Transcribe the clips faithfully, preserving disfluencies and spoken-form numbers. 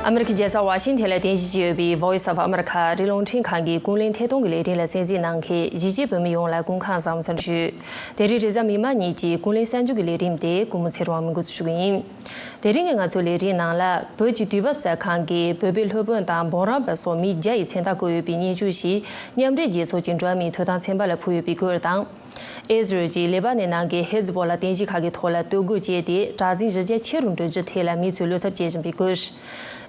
ཨ་མེ་རི་ཁའི་རྒྱལ་ས་ཝ་ཤིང་ཐན་ལ་རྟེན་གཞི་བྱས་ཡོད་པའི་Voice of America ཨ་རིའི་རླུང་འཕྲིན་ཁང་གི་ཀུན་གླེང་ཐད་གཏོང་གི་ལས་རིམ་ལ་གསན་གཟིགས་གནང་མཁན་གཞིས་བྱེས་བོད་མི་ཡོངས་ལ་སྐུ་ཁམས་བཟང་བསམ་ཞུ། དེ་རིང་རེས་གཟའ་མིག་དམར་ཉིན་གྱི་ཀུན་གླེང་གསར་འགྱུར་གྱི་ལས་རིམ་དེ་སྐུ་ངོ་ཚེ་རིང་དབང་མོས་འགོ་འཛུགས་ཞུ་གི་ཡིན། དེ་རིང་གི་ང་ཚོའི་ལས་རིམ་ནང་ལ་བོད་ཀྱི་དུས་བབ་གསར་ཁང་གིས་བོད་པའི་སློབ་དཔོན་དང་འབུམ་རམས་པ་སོགས་མི་བརྒྱ་ཡི་མཚན་རྟགས་བཀོད་ཡོད་པའི་སྙན་ཞུ་ཞིག་མཉམ་འབྲེལ་རྒྱལ་ཚོགས་ཀྱི་འགྲོ་བ་མིའི་ཐོབ་ཐང་ཚན་པ་ལ་ཕུལ་ཡོད་པའི་སྐོར་དང་། ཨི་ཟི་རལ་གྱིས་ལེ་པ་ནན་ནང་གི་ཧེ་ཛི་བྷོ་ལ་རྟེན་གཞི་ཁག་གི་ཐོག་ལ་གཏོར་རྒོལ་བྱས་ཏེ། དྲག་ཟིང་ཞི་རྒྱ་ཆེ་རུ་འགྲོ་རྒྱུ་དེ་ལ་མི་ཚོས་བློ་འཚབ་བྱེད་བཞིན་པའི་སྐོར།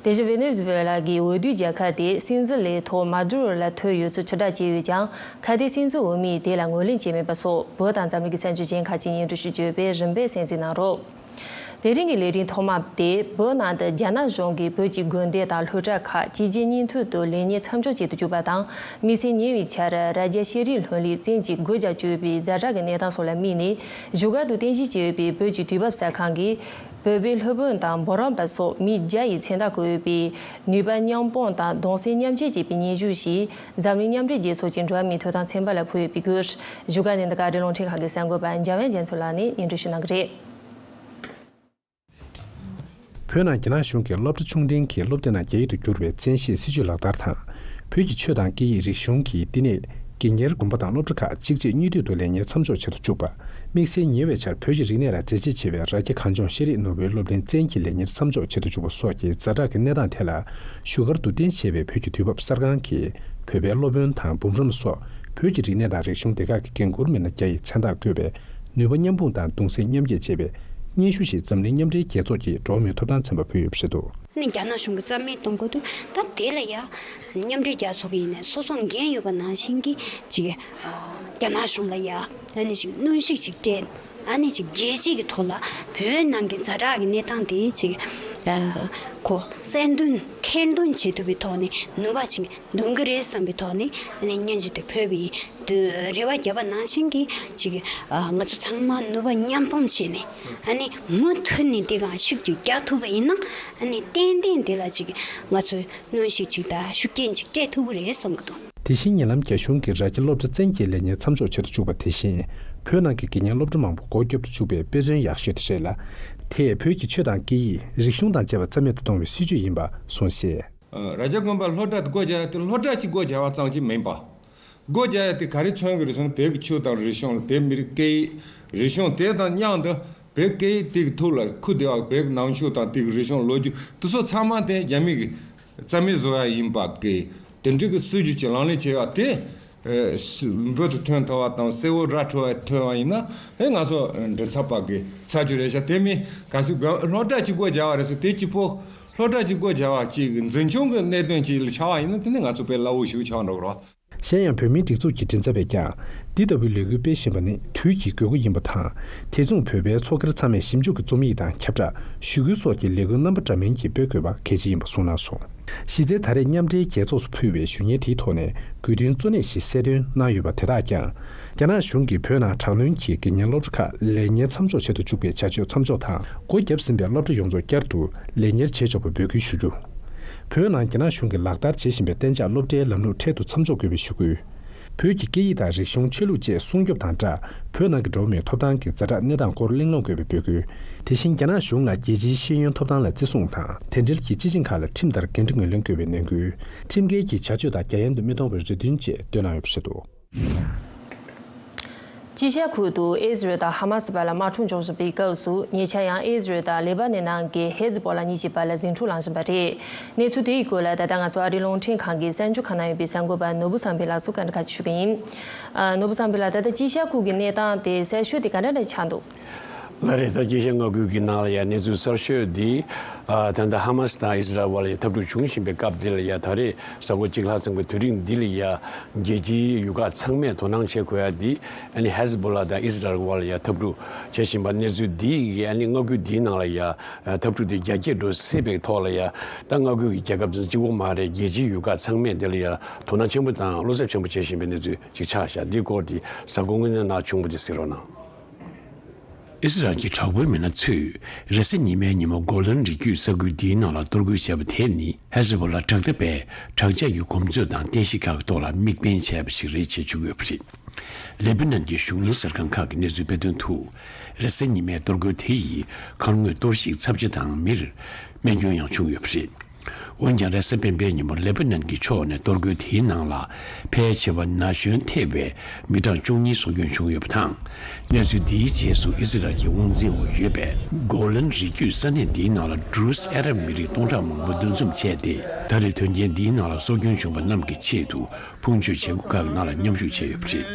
དེ་བཞིན་ཝེ་ནེ་ཛུ་ཝེ་ལ་གི་འོས་བསྡུའི་རྒྱལ་ཁབ་དེ་སྲིད་འཛིན་ལས་ཐོག་མ་དུ་རོ་ལ་ཐོབ་ཡོད་ཚུལ་དྲིལ་བསྒྲགས་བྱས་ཡོད་ཀྱང་། ཁ་དེ་སྲིད་འཛིན་འོས་མི་དེ་ལ་ངོས་ལེན་བྱས་མེད་པ་སོགས། བོད་དང་འཛམ་གླིང་གི་གསར་འགྱུར་གཞན་ཁག་ཅིག་སྙན་སྒྲོན་ཞུ་རྒྱུ་ཡོད་པས། རིམ་པས་གསན་གཟིགས་གནང་རོགས། དེ་རིང་གི་ལས་རིམ་ཐོག་མ་དེ་བོད་ནང་དུ་རྒྱ་ནག་གཞུང་གིས་བོད་ཀྱི་དགོན་སྡེ་དང་སློབ་གྲྭ་ཁག་གཅིག་རྗེས་གཉིས་མཐུད་དུ་ལས་གཉེར་མཚམས་འཇོག་བྱེད་དུ་བཅུག་པ་དང་། དམིགས་བསལ་ཉེ་བའི་ཆར་རྭ་རྒྱ་ཤེས་རིག་ལྷུན་གླིང་བཙན་གྱིས་སྒོ་རྒྱག་བཅུག་པའི་ཛ་དྲག་གི་གནས་སྟངས་སོགས་ལ་དམིགས་ནས། བཞུགས་སྒར་དུ་རྟེན་གཞི་བྱས་ཡོད་པའི་བོད་ཀྱི་དུས་བབ་གསར་ཁང་གིས་བོད་པའི་སློབ་དཔོན་དང་འབུམ་རམས་པ་སོགས་མི་བརྒྱ་ཡི་མཚན་རྟགས་བཀོད་ཡོད་པའི་ནུས་པ་མཉམ་སྤུངས་དང་གདུང་སེམས་མཉམ་སྐྱེད་ཅེས་པའི་སྙན་ཞུ་ཞིག་འཛམ་གླིང་མཉམ་འབྲེལ་རྒྱལ་ཚོགས་ཀྱི་འགྲོ་བ་མིའི་ཐོབ་ཐང་ཚན་པ་ལ་ཕུལ་ཡོད་པའི་སྐོར། བཞུགས་སྒར་ནས་འདི་ག་ཨ་རིའི་རླུང་འཕྲིན་ཁང་གི་གསར་འགོད་པ་འཇམ་དབྱངས་རྒྱ་མཚོ་ལགས་ནས་སྙན་སྒྲོན་ཞུ་གནང་གི་རེད། བོད་ནང་རྒྱ་ནག་གཞུང་གིས་སློབ་གྲྭ་ཆུང་འབྲིང་གི་སློབ་དེབ་ནང་རྒྱ་ཡིག་ཏུ་བསྒྱུར་བའི་བཙན་ཤེད་སྲིད་ཇུས་ལག་བསྟར་དང་། བོད་ཀྱི་ཆོས་དང་སྐད་ཡིག་རིག་གཞུང་གི་བསྟི་གནས་དགེ་རྒན་དགོན་པ་དང་སློབ་གྲྭ་ཁག་གཅིག་རྗེས་གཉིས་མཐུད་དུ་ལས་གཉེར་མཚམས་འཇོག་བྱེད་དུ་བཅུག་པ། དམིགས་བསལ་ཉེ་བའི་ཆར་བོད་ཀྱི་རིག་གནས་ལ་མཛད་རྗེས་ཆེ་བའི་རྭ་རྒྱ་གངས་ལྗོངས་ཤེས་རིག་ནོར་བུའི་སློབ་གླིང་བཙན་གྱིས་ལས་གཉེར་མཚམས་འཇོག་བྱེད་དུ་བཅུག་པ་སོགས་ཀྱི་ཛ་དྲག་གི་གནས་སྟངས་ཐད་ལ། བཞུགས་སྒར་དུ་རྟེན་གཞི་བྱས་པའི་བོད་ཀྱི་དུས་བབ་གསར་ཁང་གིས་བོད་པའི་སློབ་དཔོན་དང་འབུམ་རམས་སོགས་བོད་ཀྱི་རིག་གནས་དང་རིག་གཞུང་སྡེ་ཁག་གི་འགན་འཁུར་མི་སྣ་བརྒྱ་ཡི་མཚན་རྟགས་བཀོད་པའི་ནུས་པ་མཉམ་སྤུངས་དང་གདུང་སེམས་མཉམ་སྐྱེད་ཅེས་པའི་སྙན་ཞུ་ཞིག་འཛམ་གླིང་མཉམ་འབྲེལ་རྒྱལ་ཚོགས་ཀྱི་འགྲོ་བ་མིའི་ཐོབ་ཐང་ཚན་པར་ཕུལ་ཡོད་པ་རེད་འདུག། ནི་རྒྱ་ནག་གཞུང་གིས་རྩ་མེད་གཏོང་དགོས་དུས། ད་དེ་ལ་ཡ་མཉམ་འབྲེལ་རྒྱལ་ཚོགས་ཀྱི་ཡིན་ནའི་སོ་སོ་འགན་ཡོད་པ་ནང་བཞིན་གྱི་ཅིག་རྒྱ་ནག་གཞུང་ལ་ཡ་ཨ་ནི་ཅིག་གནོན་ཤུགས་ཅིག་སྤྲད། ཨ་ནི་ཅིག་རྒྱལ་སྤྱི་གི་ཐོག་ལ་བོད་ནང་གི་ཛ་དྲག་གི་གནས་སྟངས་དེ་ཅིག་ཨ་ཁོ་གསལ་འདོན་ཐེར་འདོན་བྱེད་ཐུབ་པའི་ཐོག་ནས་ནུས་པ་ཅིག་འདོན་གི་རེད་བསམ་པའི་ཐོག་ནས་ཨ་ནི་སྙན་ཞུ་དེ་ཕུལ་བའི་དུས་རེ་བ་བརྒྱབ་པ་ནང་བཞིན་གྱི་ཅིག་ཨ་ང་ཚོ་ཚང་མ་ནུས་པ་མཉམ་སྤུངས་བྱས་ནས་ཨ་ནི་མུ་མཐུད་ནས་དེ་གང་ཤུགས་ཀྱིས་རྒྱག་ཐུབ་པ་ཡིན་ན་ཨ་ནི་ཏན་ཏན་དེ་ལ་ཅིག་ང་ཚོས་གནོན་ཤུགས་ཅིག་དང་ཤུགས་རྐྱེན་ཅིག་སྤྲད་ཐུབ་ཀྱི་རེད་བསམ་གྱི་འདུག། དེ་བཞིན་ཉེ་ལམ་རྒྱ་གཞུང་གིས་རྭ་རྒྱ་སློབ་གྲྭ་བཙན་གྱིས་ལས་གཉེར་མཚམས་འཇོག་བྱེད་དུ་བཅུག་པ་དེ་བཞིན། བོད་ནང་གི་དགེ་རྒན་སློབ་གྲྭ་མང་པོ་སྒོ་བརྒྱབ་ཏུ་བཅུག་པའི་དཔེ་མཚོན་ཡག་ཤོས་དེ་རེད་ལ། དེས་བོད་ཀྱི་ཆོས་དང་སྐད་ཡིག་རིག་གཞུང་དང་བཅས་པ་རྩ་མེད་དུ་གཏོང་བའི་སྲིད་ཇུས་ཡིན་པ་གསུངས་གསལ། རྭ་རྒྱ་དགོན་པར་སློབ་གྲྭ་དེ་སྒོ་རྒྱག་ཡ་དེ་སློབ་གྲྭ་གཅིག་སྒོ་རྒྱག་པ་ཙམ་གྱིས་མིན་པ། སྒོ་རྒྱག་ཡ་དེ་ག་རེ་མཚོན་གྱི་རེད་ཟེར་ན། བོད་ཀྱི་ཆོས་དང་རིག་གཞུང་། བོད་མི་རིགས་སྐད་ཡིག་རིག་གཞུང་དེ་དང་མཉམ་དུ་བོད་སྐད་ཡིག་དེ་གི་ཐོག་ལ་ཁུ་བསྡད་པ། བོད་ཀྱི་ནང་ཆོས་དང་དེ་གི་རིག་གཞུང་ལོ་རྒྱུས་དེ་ཚོ་ཚང་མ་དེ་རྒྱ་མི་གི་རྩ་མེད་བཟོ་ཡ་ཡིན་པ་གི་དེ་འདྲ་གི་སྲིད་ཇུས་ཅིག་ལག་ལེན་བྱས་པ་དེ། ཨེ་ཤི་འབུར་དུ་ཐོན་ཐུབ་པ་དང་གསལ་བོ་ར་འཕྲོད་པ་ཐོན་པ་ཡིན་ན། ཨེ་ང་ཚོ་མགྲིན་ཚབ་པ་གི་ཚ་རྒྱུ་རེད་ཤག། དེ་མིན་གལ་སྲིད་དགོན་སློབ་གྲྭ་གཅིག་སྒོ་རྒྱག་པ་རེད་ཟེར། དེ་གཅིག་པོ་སློབ་གྲྭ་གཅིག་སྒོ་རྒྱག་པ་གཅིག་གི་འཛིན་སྐྱོང་གི་གནད་དོན་གཅིག་ལ་ཆགས་པ་ཡིན་ན། དེ་ནི་ང་ཚོ་དཔེ་སླ་བོ་ཞིག་ཆགས་འགྲོ་གི་རེད། གཞན་ཡང་བོད་མིའི་སྒྲིག་འཛུགས་ཀྱི་མགྲིན་ཚབ་པས་ཀྱང་། འདི་ལྟ་བུའི་ལས་འགུལ་སྤེལ་བཞིན་པ་ནི་དུས་ཀྱི་དགོས་མཁོ་ཡིན་པ་དང་། དེ་མཚུངས་བོད་པའི་ཚོགས་སྒེར་ཚང་མས་ཞིབ་འཇུག་གི་རྩོམ་ཡིག་དང་ཁྱབ་བསྒྲགས། ཞུ་སྐུལ་སོགས་ཀྱི་ལས་འགུལ་རྣམ་པ་འདྲ་མིན་གྱིས་སྤེལ་དགོས་པ་གལ་ཆེ་ཡིན་པ་གསུངས་གནང་སོང་། གཞི་རྩའི་ད་རེས་མཉམ་འབྲེལ་རྒྱལ་ཚོགས་སུ་ཕུལ་བའི་ཞུ་སྙན་དེའི་ཐོག་ནས་དགོས་འདུན་གཙོ་གནད་བཞི་གསལ་སྟོན་གནང་ཡོད་པ་དེ་དག་ཀྱང་། རྒྱ་ནག་གཞུང་གིས་བོད་ནང་དྲག་གནོན་གྱིས་དགེ་རྒན་སློབ་གྲྭ་ཁག་ལས་གཉེར་མཚམས་འཇོག་བྱེད་དུ་བཅུག་པའི་བྱ་སྤྱོད་མཚམས་འཇོག་དང་། སྒོ་བརྒྱབ་ཟིན་པའི་སློབ་གྲྭ་ཡོངས་རྫོགས་བསྐྱར་དུ་ལས་གཉེར་བྱེད་ཆོག་པར་འབོད་སྐུལ་ཞུ་རྒྱུ། བོད་ནང་རྒྱ་ནག་གཞུང་གིས་ལག་བསྟར་བྱེད་བཞིན་པའི་གཏན་འཇགས་སློབ་གྲྭའི་ལམ་ལུགས་འཕྲལ་དུ་མཚམས་འཇོག་དགོས་པའི་ཞུ་སྐུལ། བོད་ཀྱི་སྐད་ཡིག་དང་རིག་གཞུང་ཆོས་ལུགས་བཅས་སྲུང་སྐྱོབ་དང་སྦྲགས། བོད་ནང་གི་འགྲོ་བ་མིའི་ཐོབ་ཐང་གི་ཛ་དྲག་གནས་སྟངས་སྐོར་གླེང་སློང་དགོས་པའི་འབོད་སྐུལ། དེ་བཞིན་རྒྱ་ནག་གཞུང་ལ་རྒྱལ་སྤྱིའི་ཤེས་ཡོན་ཐོབ་ཐང་ལ་བརྩི་སྲུང་དང་། དེ་འབྲེལ་གྱི་སྤྱི་ཆིངས་ཁག་ལ་ཁྲིམས་ལྟར་འགན་འཁྲི་ངོས་ལེན་དགོས་པའི་ནན་སྐུལ། ཁྲིམས་འགལ་གྱི་བྱ་སྤྱོད་དང་རྒྱ་ཡན་དུ་མི་གཏོང་བའི་རེ་འདུན་བཅས་བཏོན་གནང་ཡོད་པ་རེད་འདུག། དཀྱིལ་ཤར་ཁུལ་དུ་ཨི་ཟི་རལ་དང་ཧ་མ་སི་བར་ལ་དམག་འཁྲུག་འབྱུང་བཞིན་པའི་སྐབས་སུ། ཉེ་ཆར་ཡང་ཨི་ཟི་རལ་དང་ལེ་པ་ནན་ནང་གི་ཧེ་ཛི་པོ་ལ་གཉིས་ཀྱི་བར་ལ་ཟིང་འཁྲུག་ལངས་བཞིན་པ་རེད། གནས་ཚུལ་དེའི་སྐོར་ལ་ད་ལྟ་ང་ཚོ་ཨ་རིའི་རླུང་འཕྲིན་ཁང་གི་གསར་འགྱུར་ཁང་ནང་ཡོད་པའི་གསར་འགོད་པ་ནོར་བུ་བསམ་འཕེལ་ལགས་སུ་བཀའ་འདྲི་ཁག་ཅིག་ཞུ་གི་ཡིན། ཨ། ནོར་བུ་བསམ་འཕེལ་ལགས། ད་ལྟ་དཀྱིལ་ཤར་ཁུལ་གྱི་གནས་སྟངས་དེ་གསར་ཤོས་དེ་ག་འདྲ་འདྲ་ཆགས་འདུག། ལགས་རེད། ད་དཀྱིལ་ཤར་མངའ་ཁུལ་གྱི་ནང་ལ་ཡ་གནས་ཚུལ་གསར་ཤོས་འདི། ཨ། ད་ལྟ་ཧ་མ་སི་དང་ཨི་ཟི་རལ་བར་ལ་ཡ་འཐབ་འཁྲུག་འབྱུང་བཞིན་པའི་སྐབས་འདི་ལ་ཡ། ད་རེས་གཟའ་འཁོར་གཅིག་ལྷག་ཙམ་གྱི་དུས་རིང་འདི་ལ་ཡ། རྒྱལ་སྤྱིའི་ཡུལ་ཁག་ཚང་མས་དོ་སྣང་བྱེད་དགོས་ཡ་འདི། ཨ་ནི་ཧེ་ཛི་བྷོ་ལ་དང་ཨི་ཟི་རལ་བར་ལ་ཡ་འཐབ་འཁྲུག་བྱེད་བཞིན་པ། གནས་ཚུལ་འདི་ཡིས་ཨ་ནི་མངའ་ཁུལ་འདིའི་ནང་ལ་ཡ་འཐབ་འཁྲུག་འདི་རྒྱ་སྐྱེད་འགྲོ་སྲིད་པའི་ཐོག་ལ་ཡ། ད་མངའ་ཁུལ་གྱི་རྒྱལ་ཁབ་ཚོ་གཅིག་པོ་མ་རེད། རྒྱལ་སྤྱིའི་ཡུལ་ཁག་ཚང་མས་འདི་ལ་ཡ་དོ་སྣང་ཆེན་པོ་དང་བློ་འཚབ་ཆེན་པོ་བྱེད་བཞིན་པའི་གནས་ཚུལ་ཅིག་ཆགས་ཤག། འདིའི་སྐོར་འདི་གཟའ་འཁོར་དངོས་གནས་ནང་བྱུང་བ་འདི་གཟིགས་རོགས་གནང་། ཨི་ཟི་རལ་གྱི་དྲག་པོའི་མི་སྣ་ཚོས་རེས་གཟའ་ཉི་མའི་ཉིན་མོ་གོ་ལན་རི་རྒྱུད་ས་ཁུལ་འདིའི་ནང་ལ་གཏོར་རྒོལ་བྱས་པ་དེ་ནི། ཧེ་ཟི་བྷོ་ལ་དྲག་འཐབ་པས་དྲག་ཆས་ཀྱི་གོམས་སྲོལ་དང་རྟེན་གཞི་ཁག་གི་ཐོག་ལ་དམིགས་འབེན་བྱས་པ་ཞིག་རེད་ཅེས་བརྗོད་ཡོད་པ་རེད། ལེ་པ་ནན་གྱི་གཞུང་གཉེར་གསར་ཁང་ཁག་གིས་གནས་ཚུལ་སྤེལ་དོན་དུ། རེས་གཟའ་ཉི་མའི་གཏོར་རྒོལ་དེ་ཡིས་མཁར་དངོས་གཏོར་བཤིག་ཚབས་ཆེ་དང་མིར་རྨས་སྐྱོན་ཡང་བྱུང་ཡོད་པ་རེད། འོན་ཀྱང་རེས་གཟའ་སྤེན་པའི་ཉིན་མོ་ལེ་པ་ནན་གྱི་ཕྱོགས་ནས་གཏོར་རྒོལ་དེའི་ནང་ལ་ཕལ་ཆེ་བ་ན་གཞོན་ཐེ་བའི་མི་གྲངས་བཅུ་གཉིས་སྲོག་སྐྱོན་བྱུང་ཡོད་པ་དང་། གནས་ཚུལ་འདིའི་རྗེས་སུ་ཨི་ཟི་རལ་གྱི་དབང་འཛིན་འོག་ཡོད་པའི་གོ་ལན་རི་རྒྱུད་ས་གནས་འདིའི་ནང་ལ་ཌྲུ་ཟི་ཨ་རབ་མི་རིགས་སྟོང་ཕྲག་མང་པོ་འདུ་འཛོམས་བྱས་ཏེ། ད་རེས་དོན་རྐྱེན་འདིའི་ནང་ལ་སྲོག་སྐྱོན་བྱུང་པ་རྣམས་ཀྱི་ཆེད་དུ་ཕུང་མཆོད་བྱེད་སྒོ་ཁག་ནང་ལ་མཉམ་ཞུགས་བྱས་ཡོད་པ་རེད།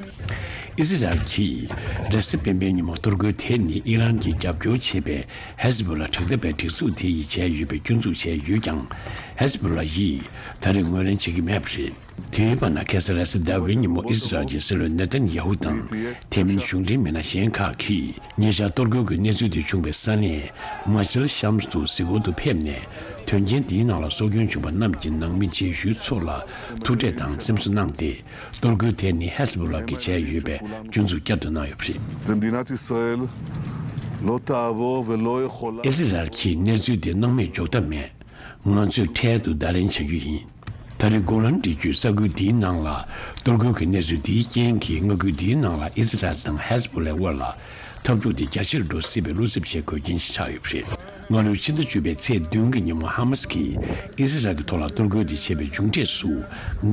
ཨི་ཟི་རལ་གྱིས་རེས་གཟའ་སྤེན་པའི་ཉིན་མོ་གཏོར་རྒོལ་དེ་ནི་ཨི་རན་གྱིས་རྒྱབ་སྐྱོར་བྱེད་པའི་ཧེ་ཟི་བྷོ་ལ་དྲག་འཐབ་པའི་སྒྲིག་འཛུགས་དེ་ཡིས་བྱས་ཡོད་པའི་སྐྱོན་འཛུགས་བྱས་ཡོད་ཀྱང་། ཧེ་ཟི་བྷོ་ལ་ཡིས་ད་རེས་ངོས་ལེན་བྱེད་ཀྱི་མེད་པ་རེད། དེའི་བར་ན་ཁ་སང་རེས་གཟའ་ཟླ་བའི་ཉིན་མོ་ཨི་ཟི་རལ་གྱི་སྲིད་བློན་ནེ་ཐན་ཡ་ཧུ་དང་། དེ་མིན་གཞུང་འབྲེལ་མི་སྣ་གཞན་ཁག་གིས་ཉེ་ཆར་གཏོར་རྒོལ་གྱི་གནས་ཚུལ་དེ་བྱུང་བའི་ས་གནས་མ་ཤལ་ཤམ་སུ་གཟིགས་སྐོར་དུ་ཕེབས་ནས། དོན་རྐྱེན་འདིའི་ནང་ལ་སྲོག་སྐྱོན་བྱུང་པ་རྣམས་ཀྱི་ནང་མི་རྗེས་ཤུལ་ཚོ་ལ་ཐུག་འཕྲད་དང་སེམས་གསོ་གནང་སྟེ། གཏོར་རྒོལ་དེ་ནི་ཧེ་ཟི་བྷོ་ལ་གིས་བྱས་ཡོད་པའི་སྐྱོན་འཛུགས་བསྐྱར་དུ་གནང་ཡོད་པ་རེད། ומדינת ישראל לא תעבור ולא יכולה ཨི་ཟི་རལ་གྱིས་གནས་ཚུལ་འདི་སྣང་མེད་འཇོག་ཐབས་མེད། ང་ཚོས་འཕྲལ་དུ་བརྡ་ལན་བྱ་རྒྱུ་ཡིན། ད་རེས་གོ་ལན་རི་རྒྱུད་ས་ཁུལ་འདིའི་ནང་ལ་གཏོར་རྒོལ་གྱི་གནས་ཚུལ་འདིའི་རྐྱེན་གྱིས་མངའ་ཁུལ་འདིའི་ནང་ལ་ཨི་ཟི་རལ་དང་ཧེ་ཟི་བྷོ་ལའི་དབར་ལ་འཐབ་འཁྲུག་དེ་རྒྱ་ཆེར་འགྲོ་སྲིད་པའི་བློ་འཚབ་བྱེད་དགོས་རྐྱེན་ཞིག་ཆགས་ཡོད་པ་རེད། སྔ་ལོའི་ཕྱི་ཟླ་བཅུ་པའི་ཚེས་བདུན་གྱི་ཉིན་མོ་ཧ་མ་སི་གིས་ཨི་ཟི་རལ་གྱི་ཐོག་ལ་གཏོར་རྒོལ་དེ་བྱས་པའི་མཇུག་འབྲས་སུ།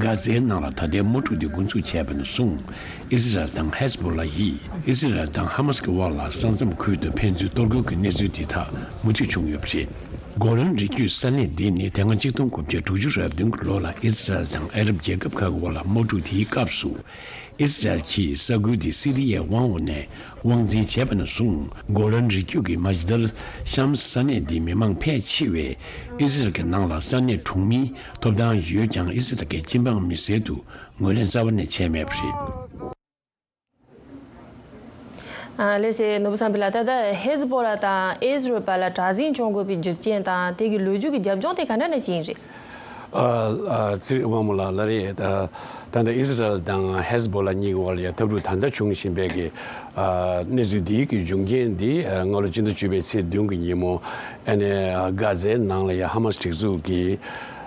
གྷ་ཛའི་ནང་ལ་ད་ལྟའི་དམག་འཁྲུག་དེ་འགོ་འཛུགས་བྱས་པ་ནས་བཟུང་། ཨི་ཟི་རལ་དང་ཧེ་ཟི་བྷོ་ལ་ཡིས་ཨི་ཟི་རལ་དང་ཧ་མ་སི་གི་དབར་ལ་ས་མཚམས་ཁུལ་དུ་ཕན་ཚུན་གཏོར་རྒོལ་གྱི་གནས་ཚུལ་དེ་དག་མུ་མཐུད་བྱུང་ཡོད་པ་རེད། གོ་ལན་རི་རྒྱུད་ས་གནས་འདི་ནི་དེ་སྔ་གཅིག་སྟོང་དགུ་བརྒྱ་དྲུག་ཅུ་རེ་བདུན་གྱི་ལོ་ལ་ཨི་ཟི་རལ་དང་ཨ་རབ་རྒྱལ་ཁབ་ཁག་གི་དབར་ལ་དམག་འཁྲུག་དེའི་སྐབས་སུ། ཨི་ཟི་རལ་གྱིས་ས་ཁུལ་དེ་སི་རི་ཡའི་དབང་འོག་ནས་དབང་འཛིན་བྱས་པ་ནས་བཟུང་། གོ་ལན་རི་རྒྱུད་ཀྱི་མ་ཇི་དལ་ཤམ་སི་ས་གནས་འདིའི་མི་མང་ཕལ་ཆེ་བས་ཨི་ཟི་རལ་གྱི་ནང་ལ་ས་གནས་གྲོང་མིའི་ཐོབ་ཐང་ཡོད་ཀྱང་། ཨི་ཟི་རལ་གྱི་སྤྱི་འབངས་མི་སེར་དུ་ངོས་ལེན་རྩ་བ་ནས་བྱས་མེད་པ་རེད། ཨ། ལགས་སེ། ནོར་བུ་བསམ་འཕེལ་ལགས། ད་ལྟ་ཧེ་ཟི་བྷོ་ལ་དང་ཨི་ཟི་རལ་བར་ལ་དྲག་ཟིང་བྱུང་དགོས་པའི་རྒྱུ་རྐྱེན་དང་དེ་གི་ལོ་རྒྱུས་ཀྱི་རྒྱབ་ལྗོངས་དེ་ག་འདྲ་ནས་ཅིག་ཡིན་རེད། ཨ། ཨ། ཚེ་རིང་དབང་མོ་ལགས་ལ་རེད། ད་ད་ལྟ་ཨི་ཟི་རལ་དང་ཧེ་ཟི་བྷོ་ལ་གཉིས་ཀྱི་དབར་ལ་ཡང་འཐབ་འཁྲུག་ད་ལྟ་བྱུང་བཞིན་པའི་གི། ཨ། གནས་ཚུལ་འདིའི་གི་འབྱུང་རྐྱེན་འདི། ཨ། སྔ་ལོ་སྤྱི་ཟླ་བཅུ་པའི་ཚེས་བདུན་གྱི་ཉིན་མོ། ཨ་ནི། ཨ། གྷ་ཛའི་ནང་ལ་ཡང་ཧ་མ་སི་སྒྲིག་འཛུགས་ཀྱིས།